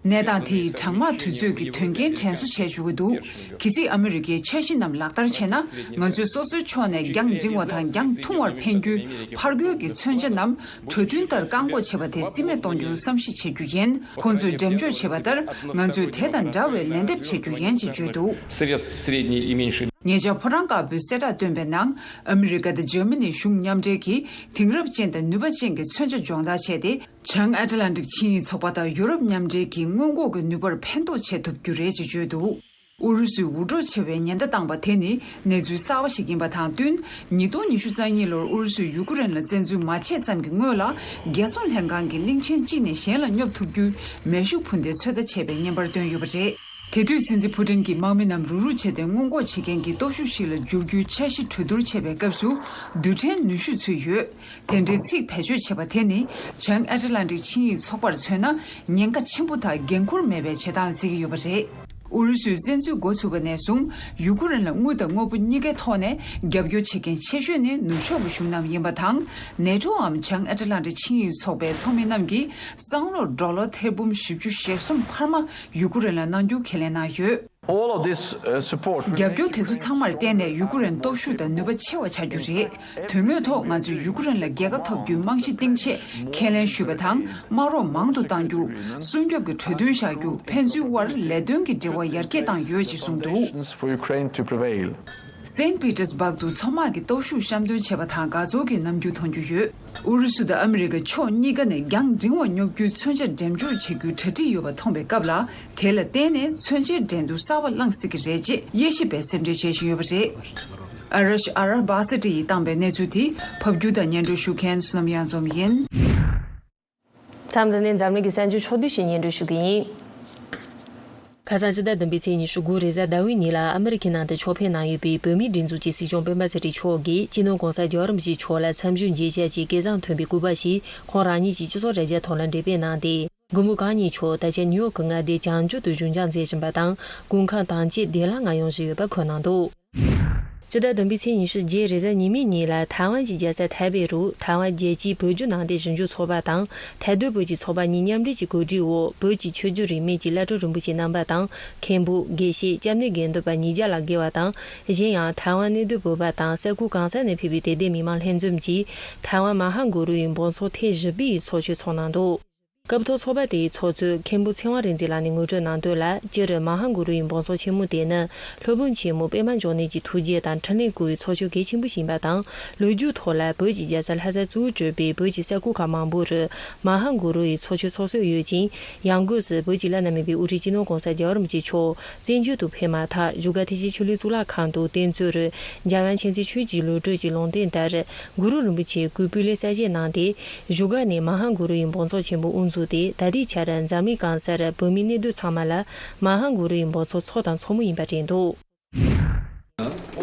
གནས་སྟངས་དེ་ཡིས་གྲང་དམག་དུས་ཚོད་ཀྱི་དོན་རྐྱེན་དྲན་གསོ་བྱས་བཅུག་གི་འདུག། གལ་སྲིད་ཨ་མི་རི་ཀའི་འཆར་གཞི་རྣམས་ལག་བསྟར་བྱས་ན། ང་ཚོས་སོ་སོའི་ཕྱོགས་ནས་རྒྱང་འབྲིང་བ་དང་རྒྱང་ཐུང་བར་འཕེན་རྒྱུའི་ཕར་རྒོལ་གྱི་མཚོན་ཆ་རྣམས་གྲོས་མཐུན་ལྟར་བཀག་འགོག་བྱེད་པ་དེ་རྩིས་མེད་གཏོང་རྒྱུར་བསམ་གཞིག་བྱེད་རྒྱུ་ཡིན། ཁོང་ཚོས་འགྲེམས་འཇོག་བྱས་པ་ལྟར། ང་ཚོས་དེ་དང་འདྲ་བའི་ལན་འདེབས་བྱེད་རྒྱུ་ཡིན་ཅེས་བརྗོད་འདུག། Средний и меньший. ཉེ་ཆར་ཕོ་བྲང་དཀར་པོའི་གསལ་བསྒྲགས་བཏོན་པའི་ནང་། ཨ་མི་རི་ཀ་དང་འཇར་མ་ནི་གཞུང་མཉམ་འབྲེལ་གྱིས་དེང་རབས་ཅན་དང་ནུས་པ་ཅན་གྱི་མཚོན་ཆ་སྦྱོང་བརྡར་བྱས་ཏེ། བྱང་ཨེཊ་ལན་ཊིག་ཆིངས་ཡིག་ཚོགས་པ་དང་ཡུ་རོབ་མཉམ་འབྲེལ་གྱི་སྔོན་འགོག་གི་ནུས་པར་ཕན་ཐོགས་བྱེད་ཐུབ་རྒྱུ་རེད་ཅེས་བརྗོད་འདུག། ཨུ་རུ་སུས་འུར་སྒྲོག་ཆེ་བའི་ཉེན་བརྡ་བཏང་པ་དེ་ནི་གནས་ཚུལ་གསར་བ་ཞིག་ཡིན་པ་དང་བསྟུན། ཉིས་སྟོང་ཉི་ཤུ་རྩ་གཉིས་ལོར་ཨུ་རུ་སུས་ཡུ་ཀེ་རེན་ལ་བཙན་འཛུལ་མ་བྱས་ཙམ་གྱི་སྔོན་ལ། རྒྱལ་སྲུང་ལྷན་ཁང་གི་གླིང་ཆེན་གཅིག་ནས་གཞན་ལ་སྙོབ་ཐུབ་རྒྱུའི་མེ་ཤུགས་འཕུར་མདའི་ཚོད་ལྟ་བྱས་པའི་བརྙན་པར་བཏོན་ཡོད་པ་རེད། དེ་དུས་སྲིད་འཛིན་ཕུ་ཏིན་གྱིས་དམག་མི་རྣམས་རུག་རུག་བྱས་ཏེ་སྔོན་འགོག་བྱེད་མཁན་གྱི་སྟོབས་ཤུགས་ཤིག་ལ་འགྱུར་རྒྱུའི་འཆར་གཞི་གྲོས་བསྡུར་བྱེད་པའི་སྐབས་སུ། རྡུལ་ཕྲན་ནུས་ཤུགས་ཚུད་ཡོད། དེ་འདྲའི་ཚིག་བེད་སྤྱོད་བྱས་པ་དེ་ནི། བྱང་ཨེཊ་ལན་ཊིག་ཆིངས་ཡིག་ཚོགས་པར་མཚོན་ན། ཉེན་ཁ་ཆེན་པོ་དང་འགན་འཁུར་མེད་པའི་བྱེད་སྟངས་བརྩི་གི་ཡོད་པ་རེད། ཨུ་རུ་སུའི་བཙན་འཛུལ་འགོ་ཚུགས་པ་ནས་བཟུང་། ཡུ་ཀེ་རེན་ལ་དངུལ་དང་དངོས་པོ་གཉིས་ཀའི་ཐོག་ནས་རྒྱབ་སྐྱོར་བྱེད་མཁན་ཆེ་ཤོས་ནི་ནུབ་ཕྱོགས་ཀྱི་གཞུང་རྣམས་ཡིན་པ་དང་། ནེ་ཊོའམ་བྱང་ཨེཊ་ལན་ཊིག་ཆིངས་ཡིག་ཚོགས་པའི་ཚོགས་མི་རྣམས་ཀྱིས་སང་ལོར་ཌོ་ལར་ཐེར་འབུམ་བཞི་བཅུ་ཞེ་གསུམ་འཕར་མ་ཡུ་ཀེ་རེན་ལ་གནང་རྒྱུ་ཁས་ལེན་གནང་ཡོད། All of this, uh, support. རྒྱབ་སྐྱོར་དེ་ཚོ་ཚང་མར་བརྟེན་ནས་ཡུ་ཀེ་རེན་སྟོབས་ཤུགས་དང་ནུས་པ་ཆེ་བ་ཆགས་རྒྱུ་རེད། དོན་དངོས་ཐོག་ང་ཚོས་ཡུ་ཀེ་རེན་ལ་རྒྱལ་ཁ་ཐོབ་རྒྱུའི་རྨང་གཞི་བཏིང་ཆེད་ཁས་ལེན་ཞུས་པ་དང་། དམག་རོགས་མང་དུ་གཏང་རྒྱུ། སྲུང་སྐྱོབ་ཀྱི་གྲོས་མཐུན་བཞག་རྒྱུ། ཕན་ཚུན་དབར་ལས་དོན་གྱི་འབྲེལ་བ་ཡར་རྒྱས་བཏང་ཡོད་ཅེས་གསུངས་འདུག། For Ukraine to prevail. སེན་པི་ཏེར་སྦག་ཏུ་མཚོ་དམག་གི་སྟོབས་ཤུགས་གཤམ་སྟོན་བྱས་པ་དང་དགའ་ཚོར་གྱི་རྣམ་འགྱུར་མཐོང་རྒྱུ་ཡོད། ཨུ་རུ་སུ་དང་ཨ་མི་རི་ཀ་ཕྱོགས་གཉིས་ཀ་ནས་རྒྱང་འབྲིང་བ་སྙོབ་རྒྱུའི་མཚོན་ཆ་འགྲེམས་འཇོག་བྱེད་རྒྱུའི་གྲ་སྒྲིག་ཡོད་པ་མཐོང་བའི་སྐབས་ལ། དེ་ལ་བརྟེན་ནས་མཚོན་ཆའི་འགྲན་བསྡུར་གསར་པ་བསླངས་སྲིད་ཀྱི་རེད་ཅེས་དབྱེ་ཞིབ་པས་སེམས་ཁྲལ་བྱེད་བཞིན་ཡོད་པ་རེད། ཨ་ར་ཤ་ཨ་ར་བྷ་སེ་ཏི་ཡིས་བཏང་པའི་གནས་ཚུལ་དེ་ཕབ་སྒྱུར་དང་སྙན་སྒྲོན་ཞུ་མཁན་བསོད་ནམས་གཡང་འཛོམས་ཡིན། མཚམས་འདི་ནས་འཛམ་གླིང་གི་གསར་འགྱུར་ཕྱོགས་བསྡུས་ཤིག་སྙན་སྒྲོན་ཞུ་གི་ཡིན། ཁ་སང་སྤྱི་ཟླ་བདུན་པའི་ཚེས་ཉི་ཤུ་དགུ་རེས་གཟའ་ཟླ་བའི་ཉིན་ལ་ཨ་མི་རི་ཁའི་ནང་དུ་ཕྱོགས་ཕེབས་གནང་ཡོད་པའི་བོད་མིའི་སྒྲིག་འཛུགས་ཀྱི་སྲིད་སྐྱོང་སྤེན་པ་ཚེ་རིང་མཆོག་གིས་སྤྱི་ནོར་༧གོང་ས་༧རྒྱལ་བ་རིན་པོ་ཆེ་མཆོག་ལ་འཚམས་ཞུའི་མཇལ་ཕྱག་ཅིག་སྐལ་བཟང་ཐོན་པའི་སྐུ་པར་ཞིག་ཁོང་རང་ཉིད་ཀྱི་སྤྱི་ཚོགས་དྲ་རྒྱ་ཐོག་ལ་འགྲེམས་སྤེལ་གནང་སྟེ། མགོན་པོ་གང་ཉིད་མཆོག་ད་ཆ་ནིའུ་ཡོག་གི་མངའ་སྡེ་བྱང་ཕྱོགས་དུ་བཞུགས་འཇགས་མཛད་བཞིན་པ་དང་། སྐུ་ཁམས་དྭངས་སྐྱེད་བདེ་བླག་ངང་ཡོང་བཞིན་ཡོད་པ་འཁོད་གནང་འདུག་སྤྱི་ཟླ་བདུན་པའི་ཚེས་ཉི་ཤུ་རྗེས་རེས་གཟའ་ཉི་མའི་ཉིན་ལ་ཐའེ་ཝན་གྱི་རྒྱལ་ས་ཐའེ་པེ་རུ་ཐའེ་ཝན་རྒྱལ་སྤྱིའི་བོད་བརྒྱུད་ནང་བསྟན་ཞིབ་འཇུག་ཚོགས་པ་དང་། ཐའེ་སྡོད་བོད་ཀྱི་ཚོགས་པ་གཉིས་མཉམ་འབྲེལ་གྱི་གོ་སྒྲིག་འོག་བོད་ཀྱི་ཆོས་བརྒྱུད་རིས་མེད་ཀྱི་བླ་སྤྲུལ་རིན་པོ་ཆེ་རྣམ་པ་དང་། མཁན་པོ། དགེ་བཤེས། སྐྱབས་གནས་དགེ་འདུན་པ་ཉིས་བརྒྱ་ལྷག་བརྒལ་བ་དང་། གཞན་ཡང་ཐའེ་ཝན་གནས་སྡོད་བོད་པ་དང་ས་ཁུལ་གང་ས་ནས་ཕེབས་པའི་དད་ལྡན་མི་མང་ལྷན་འཛོམས་ཀྱིས་ཐའེ་ཝན་མ་ཧཱ་གུ་རུ་ཡི་འབོད་ཚོགས་ཐེངས་བཞི་པའི་ཚོགས་མཆོད་འཚོགས་གནང་འདུག་སྐབས་ཐོག་ཚོགས་པ་དེའི་ཚོགས་གཙོས་མཁན་པོ་ཚེ་དབང་རིག་འཛིན་ལགས་ནས་ངོ་སྤྲོད་གནང་དོན་ལ། སྤྱིར་མ་ཧཱ་གུ་རུ་ཡི་འབོད་ཚོགས་ཆེན་མོ་དེ་ནི་སློབ་དཔོན་ཆེན་མོ་པདྨ་འབྱུང་གནས་ཀྱི་ཐུགས་རྗེ་དང་འཕྲིན་ལས་བསྐུལ་བའི་ཚོགས་མཆོད་གལ་ཆེན་པོ་ཞིག་ཡིན་པ་དང་། ལོ་རྒྱུས་ཐོག་ལ་བོད་ཀྱི་རྒྱལ་ས་ལྷ་སར་གཙོ་བོ་གྲུབ་པའི་བོད་ཀྱི་ས་ཁུལ་ཁག་མང་པོ་རུ་མ་ཧཱ་གུ་རུ་ཡི་ཚོགས་མཆོད་ཚོགས་སྲོལ་ཡོད་ཅིང་། ཡང་སྒོས་སུ་བོད་ཀྱི་བླ་ན་མེད་པའི་དབུ་ཁྲིད་སྤྱི་ནོར་༧གོང་ས་༧རྒྱལ་བ་རིན་པོ་ཆེ་མཆོག་བཙན་བྱོལ་དུ་ཕེབས་མ་ཐག་བཞུགས་སྒར་ཐེག་ཆེན་ཆོས་གླིང་གཙུག་ལག་ཁང་དུ་བསྟེན་གཙོས་རུ་འཇམ་དབྱངས་མཁྱེན་བརྩེ་ཆོས་ཀྱི་བློ་གྲོས་ཀྱི་ལུང་བསྟན་ལྟར། གུ་རུ་རིན་པོ་ཆེའི་སྐུའི་སྤུས་ལེགས་གསལ་བཤད་གནང་སྟེ། བཞུགས་སྒར་ནས་མ་ཧཱ་གུ་རུ་ཡི་འབོད་ཚོགས་ཆེན་པོ་དབུ་འཛུགས་ཏེ། ད་ལྟའི་ཆར་འཛམ་གླིང་གང་སར་བོད་མིའི་གནས་སྡོད་ཚང་མ་ལ་མ་ཧཱ་གུ་རུ་ཡི་འབོད་ཚོགས་ཚོགས་དང་ཚོགས་མུས་ཡིན་པ་བསྒྲེངས་འདུག་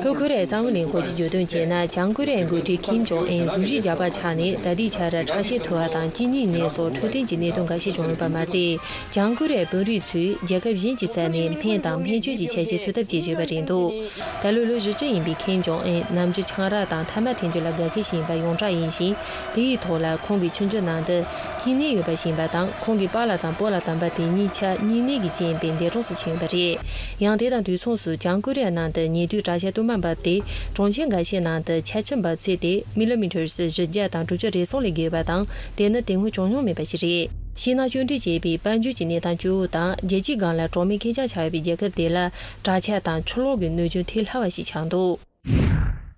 ལྷོ་ཁོ་རེ་ཡའི་གསང་བའི་གླིང་སྐོར་གྱི་བརྗོད་དོན་བྱས་ན། བྱང་ཁོ་རེ་ཡའི་འགོ་ཁྲིད་ཁིམ་ཇོང་ཨན་གཟུགས་གཞི་རྒྱགས་པ་ཆགས་ནས་ད་ལྟའི་ཆར་ཁྲག་ཤེད་མཐོ་བ་དང་གཅིན་སྙིའི་ནད་སོགས་འཕྲོད་བསྟེན་གྱི་གནད་དོན་འགའ་ཤས་བྱུང་ཡོད་པ་མ་ཟད། བྱང་ཁོ་རེ་ཡའི་དཔོན་རིགས་ཚོས་རྒྱལ་ཁབ་གཞན་གྱི་ས་ནས་སྨན་དང་སྨན་བཅོས་ཀྱི་ཆ་ཤས་འཚོལ་ཐབས་བྱེད་བཞིན་ཡོད་པ་རེད་འདུག་ད་ལོའི་ལོ་བཞི་བཅུ་ཡིན་པའི་ཁེམ་ཇོང་ཨན་ནམ་རྒྱུན་ཆང་རག་དང་ཐ་མག་འཐེན་རྒྱུ་ལ་དགའ་མཁན་ཞིག་ཡིན་པ་ཡོངས་གྲགས་ཡིན་ཞིང་། དེ་ཡི་ཐོག་ལ་ཁོང་གི་ཆུང་ཆུང་ནང་དུ་སྙིང་ནད་ཡོད་པ་ཞིག་ཡིན་པ་དང་། ཁོང་གི་པཱ་ལགས་དང་སྤོ་ལགས་དམ་པ་དེ་གཉིས་ཆ་སྙིང་ནད་ཀྱི་རྐྱེན་པས་འདས་གྲོངས་སུ་ཕྱིན་ཡོད་པ་རེད། ཡང་དེ་དང་དུས་མཚུངས་སུ་བྱང་ཀོ་རི་ཡ་ནང་དུ་ཉེ་དུས་དྲག་ཆར་སྟོད་མ་འབབ་སྟེ། གྲོང་ཁྱེར་འགའ་ཤས་ནང་དུ་ཆར་ཆུ་འབབ་ཚད་དེ་མི་ལི་མི་ཊར་བཞི་བརྒྱ་དང་དྲུག་ཅུ་རེ་ཟུང་ལས་བརྒལ་བ་དང་། དེ་ནི་དེ་སྔོན་བྱུང་མྱོང་མེད་པ་ཞིག་རེད། ཕྱི་ནང་བཅོས་འབྲེལ་བྱས་པའི་དཔལ་འབྱོར་གྱི་གནས་སྟངས་སྐྱོ་བོ་དང་། རྒྱལ་སྤྱིའི་སྒང་ལ་གྲོགས་མེད་ཁེར་རྐྱང་ཆགས་ཡོད་པའི་རྒྱལ་ཁབ་དེ་ལ། དྲག་ཆར་དང་ཆུ་ལོག་གི་གནོད་སྐྱོན་ཐེངས་སྔ་བ་ཞིག་ཆགས་འདུག་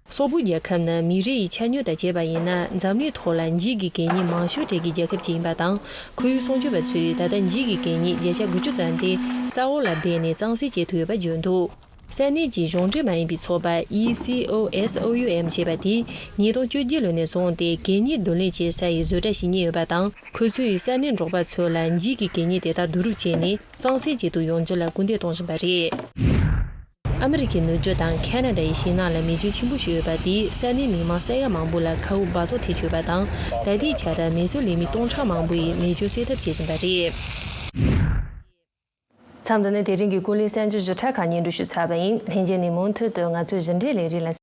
སོག་པོ་རྒྱལ་ཁབ་ནི་མི་རིགས་ཡི་ཆ་སྙོམས་དང་བཅས་པ་ཡིན་ན། འཛམ་གླིང་ཐོག་ལ་འཇིགས་ཀྱི་གད་སྙིགས་མང་ཤོས་སྤྲད་ཀྱི་རྒྱལ་ཁབ་ཅིག་ཡིན་པ་དང་། ཁོར་ཡུག་སྲུང་སྐྱོབ་པ་ཚོས་ད་ལྟ་འཇིགས་ཀྱི་གད་སྙིགས་བརྒྱ་ཆ་དགུ་བཅུ་ཙམ་དེ་ས་འོག་ལ་སྦས་ནས་གཙང་སེལ་བྱེད་ཐུབ་ཡོད་པ་བརྗོད་འདུག་ས་གནས་ཀྱི་གཞུང་འབྲེལ་མ་ཡིན་པའི་ཚོགས་པ་ཨི་སི་ཨོ་ཨེས་ཨོ་ཡུ་ཨེམ་ཞེས་པ་དེས་ཉིས་སྟོང་བཅོ་བརྒྱད་ལོ་ནས་བཟུང་སྟེ་གད་སྙིགས་བསྡུ་ལེན་བྱེད་ས་ཡི་བཟོ་གྲྭ་ཞིག་གཉེར་ཡོད་པ་དང་། ཁོ་ཚོས་ས་གནས་འབྲོག་པ་ཚོ་ལ་འཇིགས་ཀྱི་གད་སྙིགས་དེ་དག་བསྡུ་རུབ་བྱས་ནས་གཙང་སེལ་བྱེད་དུ་ཡོང་རྒྱུ་ལ་སྐུལ་འདེད་གཏོང་བཞིན་པ་རེད། ཨ་མི་རི་ཁའི་ནུབ་རྒྱུད་དང་ཁ་ན་ཌ་ཡི་ཞིང་ནང་ལ་མེ་སྐྱོན་ཆེན་པོ་ཞིག་ཡོད་པ་དེས་ས་གནས་མི་མང་ས་ཡ་མང་པོ་ལ་མཁའ་དབུགས་འབག་བཙོག་ཐེབས་ཡོད་པ་དང་། ད་ལྟའི་ཆར་མེ་གསོད་ལས་མི་སྟོང་ཕྲག་མང་པོ་ཡིས་མེ་སྐྱོན་སེལ་ཐབས་བྱེད་བཞིན་པ་རེད། མཚམས་འདི་ནས་དེ་རིང་གི་ཀུན་གླེང་གསར་འགྱུར་ཞིབ་ཕྲ་ཁག་སྙན་སྒྲོན་ཞུས་ཚར་བ་ཡིན། ལྷན་རྒྱས་ནས་མུ་མཐུད་དུ་ང་ཚོའི་ཞིབ་ཕྲའི་ལས་རིམ་ལ།